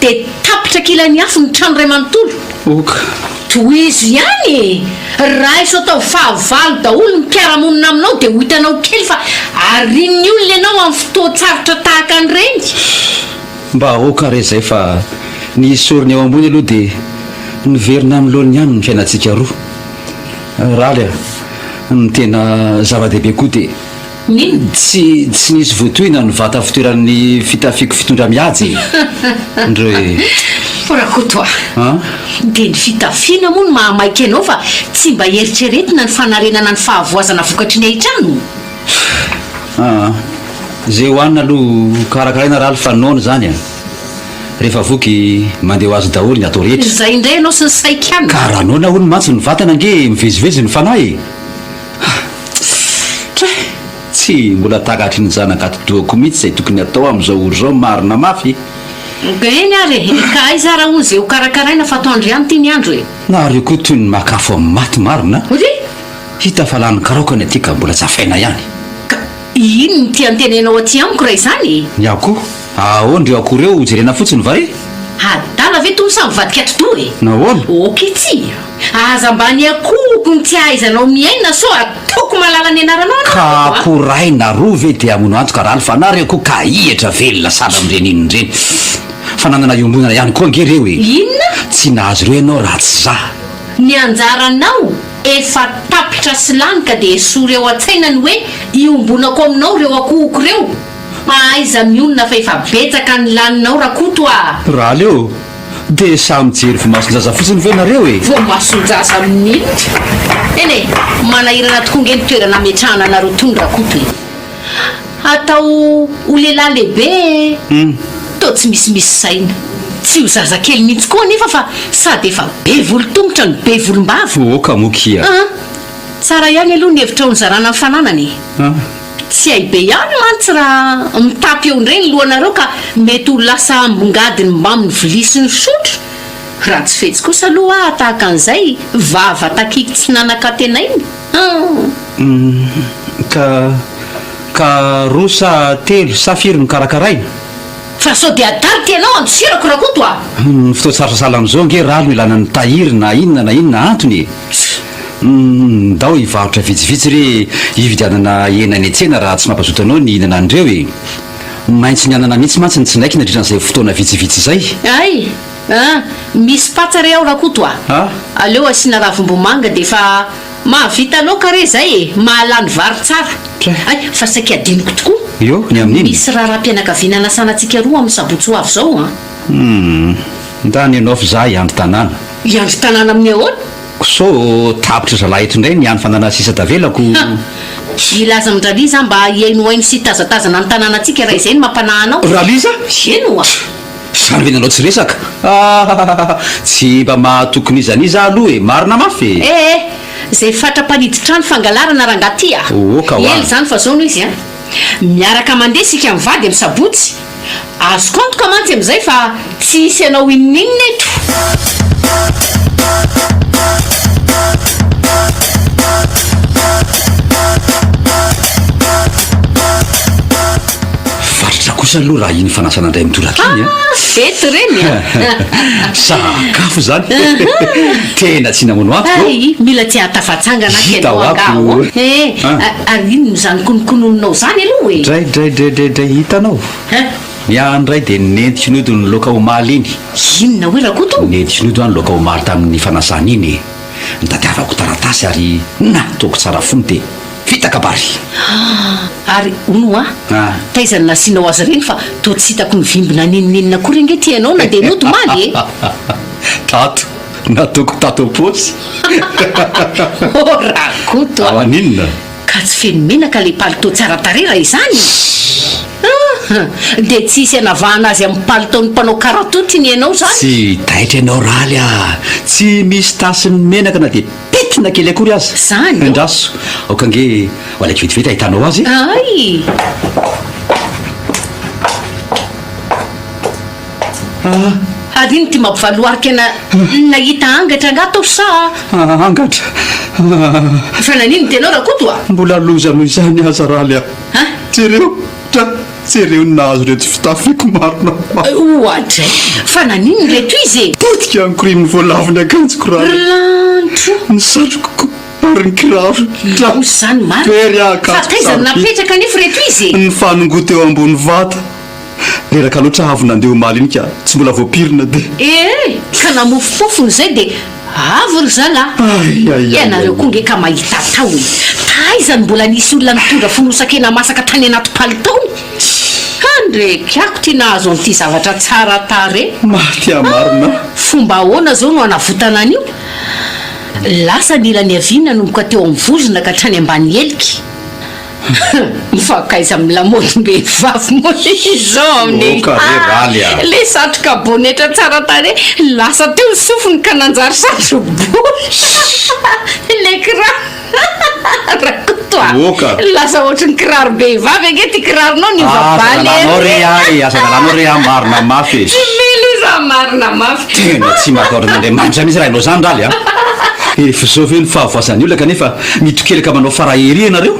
Speaker 2: dia tapitra kilan'ny afo ny trano iray manontolo.
Speaker 1: Ok.
Speaker 2: Tohizo ihany e! Raiso atao fahavalo daholo ny mpiara-monina aminao dia ho hitanao kely fa arian'ny olona ianao amin'ny fotoan-tsarotra tahaka an'ireny.
Speaker 1: Mba aoka re izay fa ny sorony eo ambony aloha dia niverina amin'ny laoniny ihany ny fiainantsika roa. Raly a! Ny tena zava-dehibe koa dia.
Speaker 2: N'inona?
Speaker 1: Tsy tsy nisy voatohina ny vata fitoeran'ny fitafiako fitondra mihaja e! Ndry.
Speaker 2: Rakoto a!
Speaker 1: An?
Speaker 2: Dia ny fitafiana moa no mahamaika anao fa tsy mba eritreretina ny fanarenana ny fahavoazana vokatry ny haintrano?
Speaker 1: Aa. Izay hohanina aloha karakaraina Ralph fa noana izany a! Rehefa voky mandeha ho azy daholo ny atao rehetra.
Speaker 2: Izay indray ianao sy ny saikana.
Speaker 1: Ka raha noana hono mantsy ny vatana ange mivezivezy ny fanahy e! Tray! Tsy mbola takatry ny zanak'atidohako mihitsy izay tokony atao amin'izao ora izao marina mafy.
Speaker 2: Eny ary e! Ka aiza ary hono izay ho karakaraina fa atoandro ihany ity ny andro e!
Speaker 1: Nareo koa toy ny maka afo amin'ny maty marina a!
Speaker 2: Ry!
Speaker 1: Hita fa lany karaoka ny aty ka mbola tsy afaina ihany.
Speaker 2: Ka inn no tian-tenenao aty amiko raha izany e?
Speaker 1: Ny akoho? Ahoana ireo akoho ireo jerena fotsiny va e?
Speaker 2: Adala ve tony sa mivadika atidoha e?
Speaker 1: Nahoana?
Speaker 2: Ok tsia! Aza mba ny akohoko no tsy ahaizanao miaina sao ataoko malala ny anaranao anao
Speaker 1: Ka
Speaker 2: akoho a!
Speaker 1: akoho ray na roa ve dia hamono antoka Ralph a? Nareo koa kahihitra velona sahala amin'ireny inona ireny. Fananana iombonana ihany koa ange ireo e!
Speaker 2: Inona?
Speaker 1: Tsy nahazo ireo ianao raha tsy za.
Speaker 2: Ny anjaranao efa tapitra sy lany ka dia esory ao an-tsaina ny hoe iombonako aminao ireo akohoko ireo. Mahaiza mionona fa efa betsaka ny laninao Rakoto a!
Speaker 1: Raly ô! Dia samy mijery voamasonjaza fotsiny ve nareo e?
Speaker 2: Voamasonjaza amin'inona? Eny e! Manahirana tokoa nge ny toerana ametrahana anareo tony Rakoto e! Atao ho lehilahy lehibe e! Toa tsy misimisy saina. Tsy ho zazakely mihitsy koa anefa fa sady efa be volon-tongotra no be volombava.
Speaker 1: Oka moa kia.
Speaker 2: An! Tsara ihany aloha ny hevitrao nizarana ny fananana e! Tsy hay be ihany mantsy raha mitapy eo indray ny lohanareo ka mety ho lasa ambongadiny mbamin'ny vilia sy ny sotro. Raha tsy fetsy kosa aloha aho tahaka an'izay, vava takiky tsy nanan-kantenaina.
Speaker 1: Hum. Ka, ka roa sa telo sa firy no karakaraina?
Speaker 2: Fa sao dia adala ity ianao andosirako Rakoto a!
Speaker 1: Ny fotoan-tsarotra sahala amin'izao ange ralo no ilana ny tahiry na inona na inona antony e! Humm, ndao hivarotra vitsivitsy re hividianana hena eny an-tsena raha tsy mampazoto anao ny hihinana an'ireo e! Maintso ny anana mihitsy mantsy ny tsinaiko nandritra an'izay fotoana vitsivitsy izay.
Speaker 2: Hay! An! Misy patsa re ao Rakoto a! Aleo asiana ravimbomanga dia efa mahavita laoka re izay e! Mahalany vary tsara! Hay! Fa saika adinoko tokoa!
Speaker 1: Io, ny amin'inona?
Speaker 2: Misy raharaham-pianakaviana anasana antsika roa amin'ny sabotsy ho avy izao an!
Speaker 1: Humm! Ndany ianao f'izaho hiandry tanàna.
Speaker 2: Hiandry tanàna amin'ny ahoana?
Speaker 1: Sao tapitry zalahy eto indray ny hany fananana sisa tavela ko.
Speaker 2: Ha! Hilaza amin-dRaliza aho mba hihainohaino sy hitazatazana ny tanànantsika raha izay no mampanahy anao.
Speaker 1: Raliza?
Speaker 2: Eny oa!
Speaker 1: Zany ve nanao tsy resaka? Ahahaha! Tsy mba mahatoky n'iza n'iza aho aloha e! Marina mafy e!
Speaker 2: Eh! Izay fatra-panidy trano fangalarana rangahy ty a!
Speaker 1: Oka hoa!
Speaker 2: Ela izany fa zao no izy an! Miaraka mandeha isika mivady amin'ny sabotsy. Azoko antoka mantsy amin'izay fa tsy hisy hanao inon'inona eto.
Speaker 1: Fatratra kosa. kosa aloha raha iny fanasana indray mitoraka iny an!
Speaker 2: Ah, fety ireny an!
Speaker 1: Sakafo izany! Tena tsy namono afo ô!
Speaker 2: Hay, mila tsy hahatafatsangana aky
Speaker 1: Hita
Speaker 2: ianao
Speaker 1: ho
Speaker 2: angaha
Speaker 1: ako.
Speaker 2: ô! Eh, ary inona izany konokononinao izany aloha e?
Speaker 1: Dray dray dray dray dray, hitanao?
Speaker 2: Hein?
Speaker 1: Ny ahy indray dia nentiko nody ny laoka omaly iny.
Speaker 2: Inona hoy Rakoto?
Speaker 1: Nentiko nody aho ny laoka omaly tamin'ny fanasana iny e! Nitadiavako taratasy ary nataoko tsara fony dia vita kabary!
Speaker 2: Ary hono hoa, taiza no nasianao azy ireny fa toa tsy hitako nivimbina n'inon'inona akory ange ity ianao na dia nody omaly e!
Speaker 1: Tato, nataoko tato am-paosy.
Speaker 2: Oh Rakoto a!
Speaker 1: Ao haninona?
Speaker 2: Ka tsy feno menaka ilay palitao tsara tarehy raha izany e! Ah! Dia tsy hisy hanavahana azy amin'ny palitaon'ny mpanao karatoty ny anao izany?
Speaker 1: Tsy taitra ianao Raly a! Tsy misy tasin'ny menaka na dia pentina kely akory aza!
Speaker 2: Izany ô?
Speaker 1: Andraso, aoka ange ho alaiko vetivety ahitanao azy e!
Speaker 2: Hay! Ary inona ity mampivaloarika na nahita angatra angaha tao sa?
Speaker 1: Angatra?
Speaker 2: Fa naninona tena Rakoto a?
Speaker 1: Mbola loza noho izany aza Raly a! Jereo, dra, jereo ny nahazo ireto fitafiako marina mafy.
Speaker 2: Oadray! Fa naninona ireto izy e?
Speaker 1: Potika ny korian'ny voalavo ny akanjoko Raly.
Speaker 2: Ry lanitro!
Speaker 1: Ny satroko koa ary ny kiraro. Dra!
Speaker 2: Loza izany marina.
Speaker 1: Very akanjoko
Speaker 2: Fa taiza no
Speaker 1: sarobidy.
Speaker 2: napetraka anefa ireto izy e?
Speaker 1: Nifanongoa teo ambony vata. Reraka loatra avy nandeha omaly iny ka tsy mbola voapirina dia.
Speaker 2: Ee, ka namofopofona izay dia avy ry zalahy.
Speaker 1: Ay ay ay
Speaker 2: Ianareo koa nge ka mahita atao e! Taiza no mbola nisy olona nitondra fonosan-kena masaka tany anaty palitaony? Handrekiako ity nahazo an'ity zavatra tsara tarehy.
Speaker 1: Maty aho marina a!
Speaker 2: Fomba ahoana izao no hanavotana an'io? Lasa ny ilany havia nanomboka teo amin'ny vozona ka hatrany ambany helika. Mifankaiza amin'ny lamaodim-behivavy moa izao amin'ny
Speaker 1: Oka re Raly a!
Speaker 2: Le satroka bonetra tsara tarehy lasa teo ny sofiny ka nanjary satro-bory le kiraro Rakoto a!
Speaker 1: Oka!
Speaker 2: Lasa ohatry ny kirarom-behivavy ange ity kiraronao niova
Speaker 1: Aza
Speaker 2: baly
Speaker 1: dalanao
Speaker 2: ery
Speaker 1: re ahy e! Aza dalanao re ahy marina mafy e!
Speaker 2: Tsy mila izy raha marina mafy.
Speaker 1: Tena tsy matahotra an'Andriamanitra mihitsy raha ianao izany Raly a! Efa izao ve ny fahavoazan'ny olona kanefa mitokelaka manao farahery ianareo?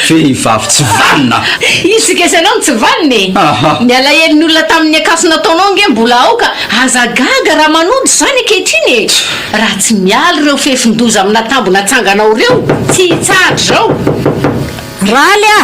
Speaker 1: Vehivavy tsy vanona!
Speaker 2: Isika sy ianao no tsy vanona e!
Speaker 1: Aha!
Speaker 2: Ny alahelon'ny olona tamin'ny ankaso nataonao ange mbola ao ka aza gaga raha manody izany ankehitriny e! Raha tsy miala ireo fefin-doza amin'atambo natsanganao ireo, tsy hitsahatra izao!
Speaker 4: Raly a!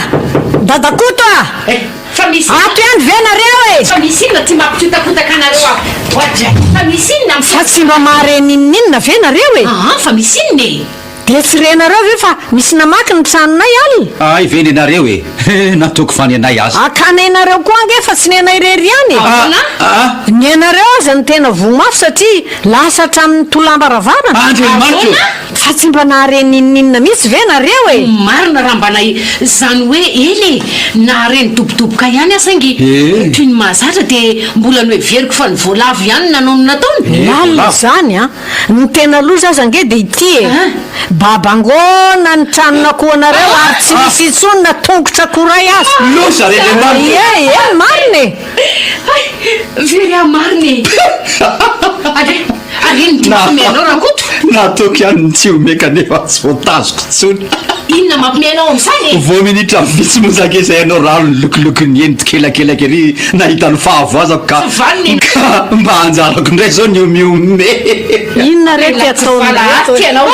Speaker 4: Dadakoto a!
Speaker 2: Eh! Fa misy
Speaker 4: Ato ihany ve nareo e?
Speaker 2: Fa misy inona tsy mampikotakotaka anareo ato? Oadray! Fa misy inona
Speaker 4: Fa tsy mba mahare n'inon'inona ve nareo e?
Speaker 2: Aa fa misy inona e?
Speaker 4: Dia tsy renareo ve fa misy namaky ny tranonay alina?
Speaker 1: Hay ve nenareo e? He nataoko fa nenay aza.
Speaker 4: Ka nenareo koa ange fa tsy nenay irery ihany e!
Speaker 2: Ahoana?
Speaker 1: Aa!
Speaker 4: Nenareo aza no tena voa mafy satria lasa hatramin'ny tolam-baravarana.
Speaker 1: Andriamanitra o!
Speaker 2: Ahoana?
Speaker 4: Fa tsy mba nahare n'inon'inona mihitsy ve nareo e?
Speaker 2: Marina raha mba nahe izany hoe ela e! Nahare nidobodoboka ihany aho saingy toy ny mahazatra dia mbola noheveriko fa ny voalavo ihany no nanao ny nataony.
Speaker 4: Lalina izany an! Ny tena loza aza ange dia ity e! Babangoana ny tranon'akohonareo ary tsy misy intsony na tongotr'akoho iray aza!
Speaker 1: Loza re Andriamanitra
Speaker 4: e! Ie, ie, marina e!
Speaker 2: Hay! Very aho marina e! Ary ary inona ity mampiomehy anao Rakoto?
Speaker 1: Nataoko ihany ny tsy homehy kanefa tsy voatazoko intsony.
Speaker 2: Inona mampiomehy anao amin'izany e?
Speaker 1: Vao minitra vitsy monja ange izay ianao rano nilokiloky ny eny ery nahita ny fahavoazako ka
Speaker 2: Tsy vanona e!
Speaker 1: ka mba anjarako indray izao ny homihomehy.
Speaker 4: Inona re
Speaker 2: Tena
Speaker 4: ty
Speaker 2: tsy vala
Speaker 4: ataon'ireto
Speaker 2: aty
Speaker 4: e?
Speaker 2: ianao.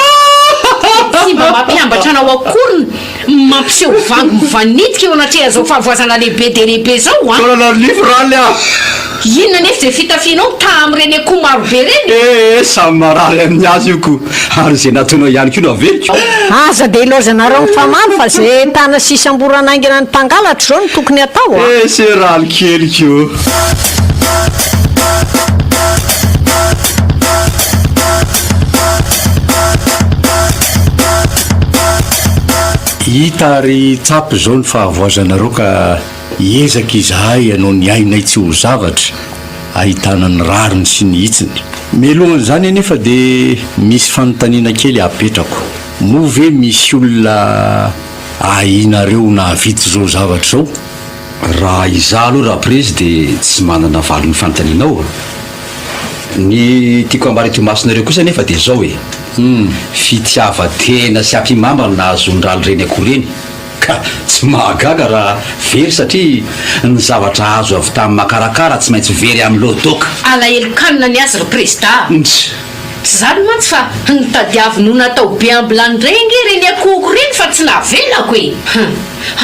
Speaker 2: Tsy mba mampiambatra anao akory ny mampiseho vangy mivanitika eo anatrehan'izao fahavoazana lehibe dia lehibe izao an!
Speaker 1: Taolana nify Raly a!
Speaker 2: Inona anefa izay fitafianao mitaha amin'ireny akoho marobe ireny?
Speaker 1: Ee, samy marary amin'ny azy io ko! Ary izay nataonao ihany koa no averiko.
Speaker 4: Aza dia ilaozanareo mifamaly fa izay entana sy isamborana haingana ny mpangalatra izao no tokony hatao a!
Speaker 1: Ee, se Raly keliko.
Speaker 3: Hita ary tsapa izao ny fahavoazanareo ka hiezaka izahay hanao ny ainay tsy ho zavatra ahitana ny rariny sy ny hitsiny. Mialohan'izany anefa dia misy fanontaniana kely apetrako. Moa ve misy olona ahianareo ho nahavita izao zavatra izao?
Speaker 1: Raha izaho aloha Raprezy dia tsy manana valin'ny fanontanianao. Ny tiako ambara eto imasonareo kosa anefa dia izao e. Fitiavan-tena sy ampihimamba no nahazoan'i Raly ireny akoho ireny. Ka tsy mahagaga raha very satria ny zavatra azo avy tamin'ny makarakara tsy maintsy very amin'ny lodoka.
Speaker 2: Alahelon-kanina ny azy ry Prezida a!
Speaker 1: Ntsy.
Speaker 2: Tsy izany mantsy fa notadiaviny ho natao be ambilany indray ange ireny akohoko ireny fa tsy navelako e! Hum!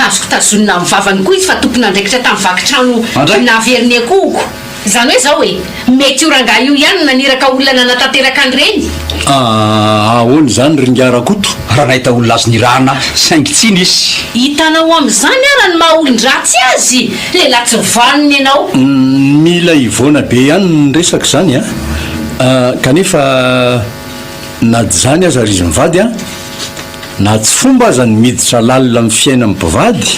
Speaker 2: Azoko tazonina amin'ny vavany koa izy fa tompon'andraikitra tamin'ny vaky trano
Speaker 1: Andray!
Speaker 2: nahavery ny akohoko. Izany hoe izao e! Mety io rangahy io ihany no naniraka olona nanatanteraka an'ireny.
Speaker 3: Ah, ahoana izany ry ingahy Rakoto?
Speaker 1: Raha nahita olona azo nirahana saingy tsy nisy.
Speaker 2: Hitanao amin'izany ara ny maha olon-dratsy azy? Lehilahy tsy vanona ianao.
Speaker 3: Mila hivoana be ihany ny resaka izany an! Kanefa na izany aza ry izy mivady an, na tsy fomba aza ny miditra lalina amin'ny fiainan'ny mpivady,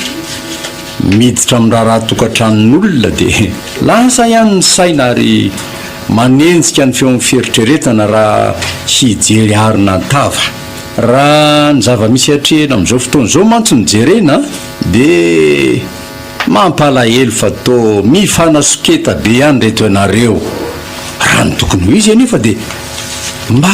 Speaker 3: miditra amin'ny raharaha tokantranon'olona dia lasa ihany ny saina ary manenjika ny feon'ny fieritreretana raha hijery arina an-tava. Raha ny zava-misy atrehina amin'izao fotoana izao mantsy no jerena dia mampalahelo fa toa mifanasoketa be ihany ireto ianareo. Raha ny tokony ho izy anefa dia mba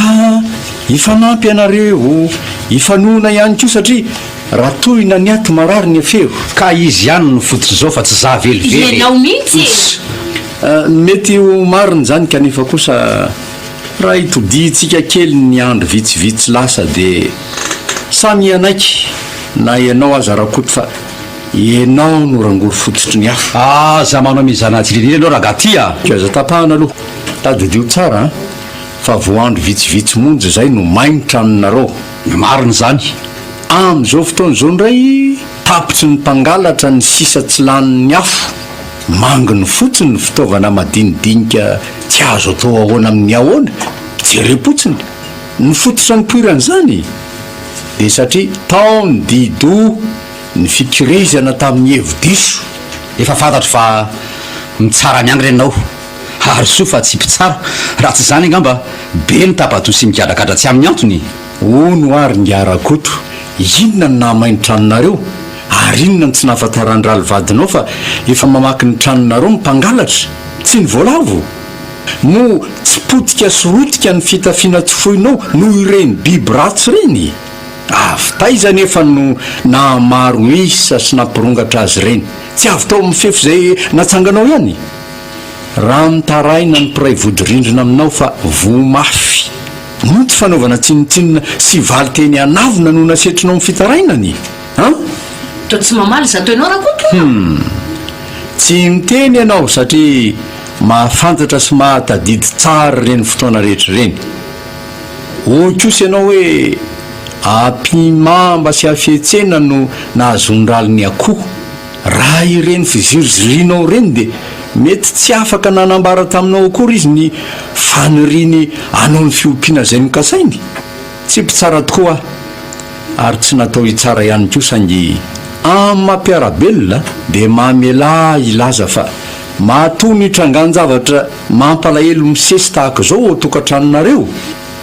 Speaker 3: hifanampy ianareo, hifanohana ihany koa satria Raha tohina ny aty marary ny afero.
Speaker 1: Ka izy ihany no fototr'izao fa tsy za velively e!
Speaker 2: Ianao mihitsy e!
Speaker 3: Mety ho marina izany kanefa kosa raha itodihintsika kely ny andro vitsivitsy lasa dia samy hanaiky na ianao aza Rakoto fa ianao no rangory fototry ny afo.
Speaker 1: Aza manao mizana-jililila ianao ragaha ty a!
Speaker 3: Ka aza tapahana aloha. Tadidio tsara an! Fa vao andro vitsivitsy monja izay no may ny tranonareo.
Speaker 1: Marina izany.
Speaker 3: Amin'izao fotoana izao indray, tapitry ny mpangalatra ny sisa tsy lanin'ny afo. Manginy fotsiny ny fitaovana madinidinika tsy azo atao ahoana amin'ny ahoana. Jerem-potsiny. Ny fototra nipoiran'izany dia satria tao ny di-doha, ny fikirezana tamin'ny hevi-diso.
Speaker 1: Efa fantatro fa mitsara miangona ianao. Ary soa fa tsy mpitsara, raha tsy izany angamba be ny tapa-doha sy migadragadra tsy amin'ny antony.
Speaker 3: Hono hoa ry Ingahy Rakoto, inona no nahamay ny tranonareo? Ary inona no tsy nahafantaran-dRaly vadinao fa efa mamaky ny tranonareo ny mpangalatra? Tsy ny voalavo? Moa tsy potika sy rotika ny fitafiana tsy foinao noho ireny biby ratsy ireny? Avy taiza anefa no nahamaro isa sy nampirongatra azy ireny? Tsy avy tao amin'ny fefy izay natsanganao ihany? Raha mitaraina ny mpiray vodirindrina aminao fa voa mafy. Moa tsy fanaovana tsinontsinona sy valinteny an'avona no nasetrinao ny fitarainany? An?
Speaker 2: Toa tsy mamaly izato ianao Rakoto a!
Speaker 3: Hum. Tsy miteny ianao satria mahafantatra sy mahatadidy tsara ireny fotoana rehetra ireny. Hoy kosa ianao hoe ampihimamba sy hafetsena no nahazoan-dRaly ny akoho. Raha ireny fizirizirianao ireny dia mety tsy afaka nanambara taminao akory izy ny faniriany hanao ny fiompiana izay nokasainy. Tsy mpitsara tokoa aho ary tsy natao hitsara ihany koa saingy amin'ny maha mpiara-belona dia mamelà ahy hilaza fa matoa ny trangan-javatra mampalahelo misesy tahaka izao ao tokantranonareo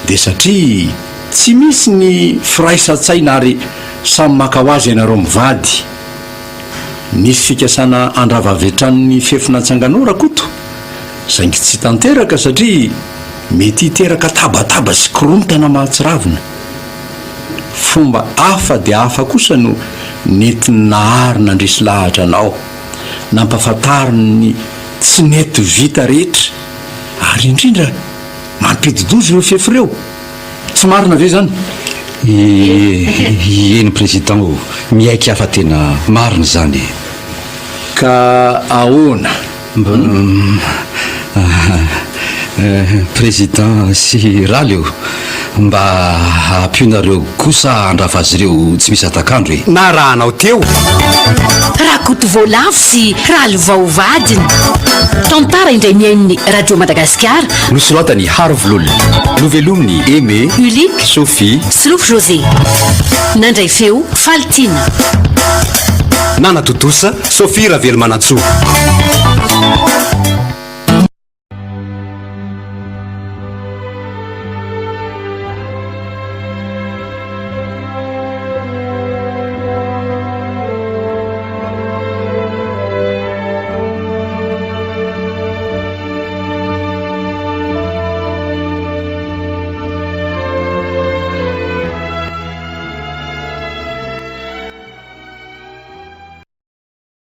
Speaker 3: dia satria tsy misy ny firaisan-tsaina ary samy maka ho azy ianareo mivady. Nisy fikasana handrava avy hatrany ny fefy natsanganao Rakoto, saingy tsy tanteraka satria mety hiteraka tabataba sy korontana mahatsiravina. Fomba hafa dia hafa kosa no nentin'i Nahary nandresy lahatra anao, nampahafantariny ny tsy nety vita rehetra ary indrindra mampidi-doza ireo fefy ireo. Tsy marina ve izany?
Speaker 1: Eny Président ô, miaiky aho fa tena marina izany e.
Speaker 3: Ka ahoana?
Speaker 1: Président sy Raly ô, mba ampionareo kosa handrava azy ireo tsy misy hatak'andro e.
Speaker 5: Narahanao teo.
Speaker 2: Rakotovoalavo sy Ralivao vadiny. Tantara indray mihaino ny Radio Madagasikara.
Speaker 1: Nosoratan'i Haro Vololona. Novelomin'i Aimé,
Speaker 2: Ulick,
Speaker 1: Sophie,
Speaker 2: Solofo José. Nandray feo, Falitiana.
Speaker 5: Nanatontosa, Sophie Ravelomanantsoa.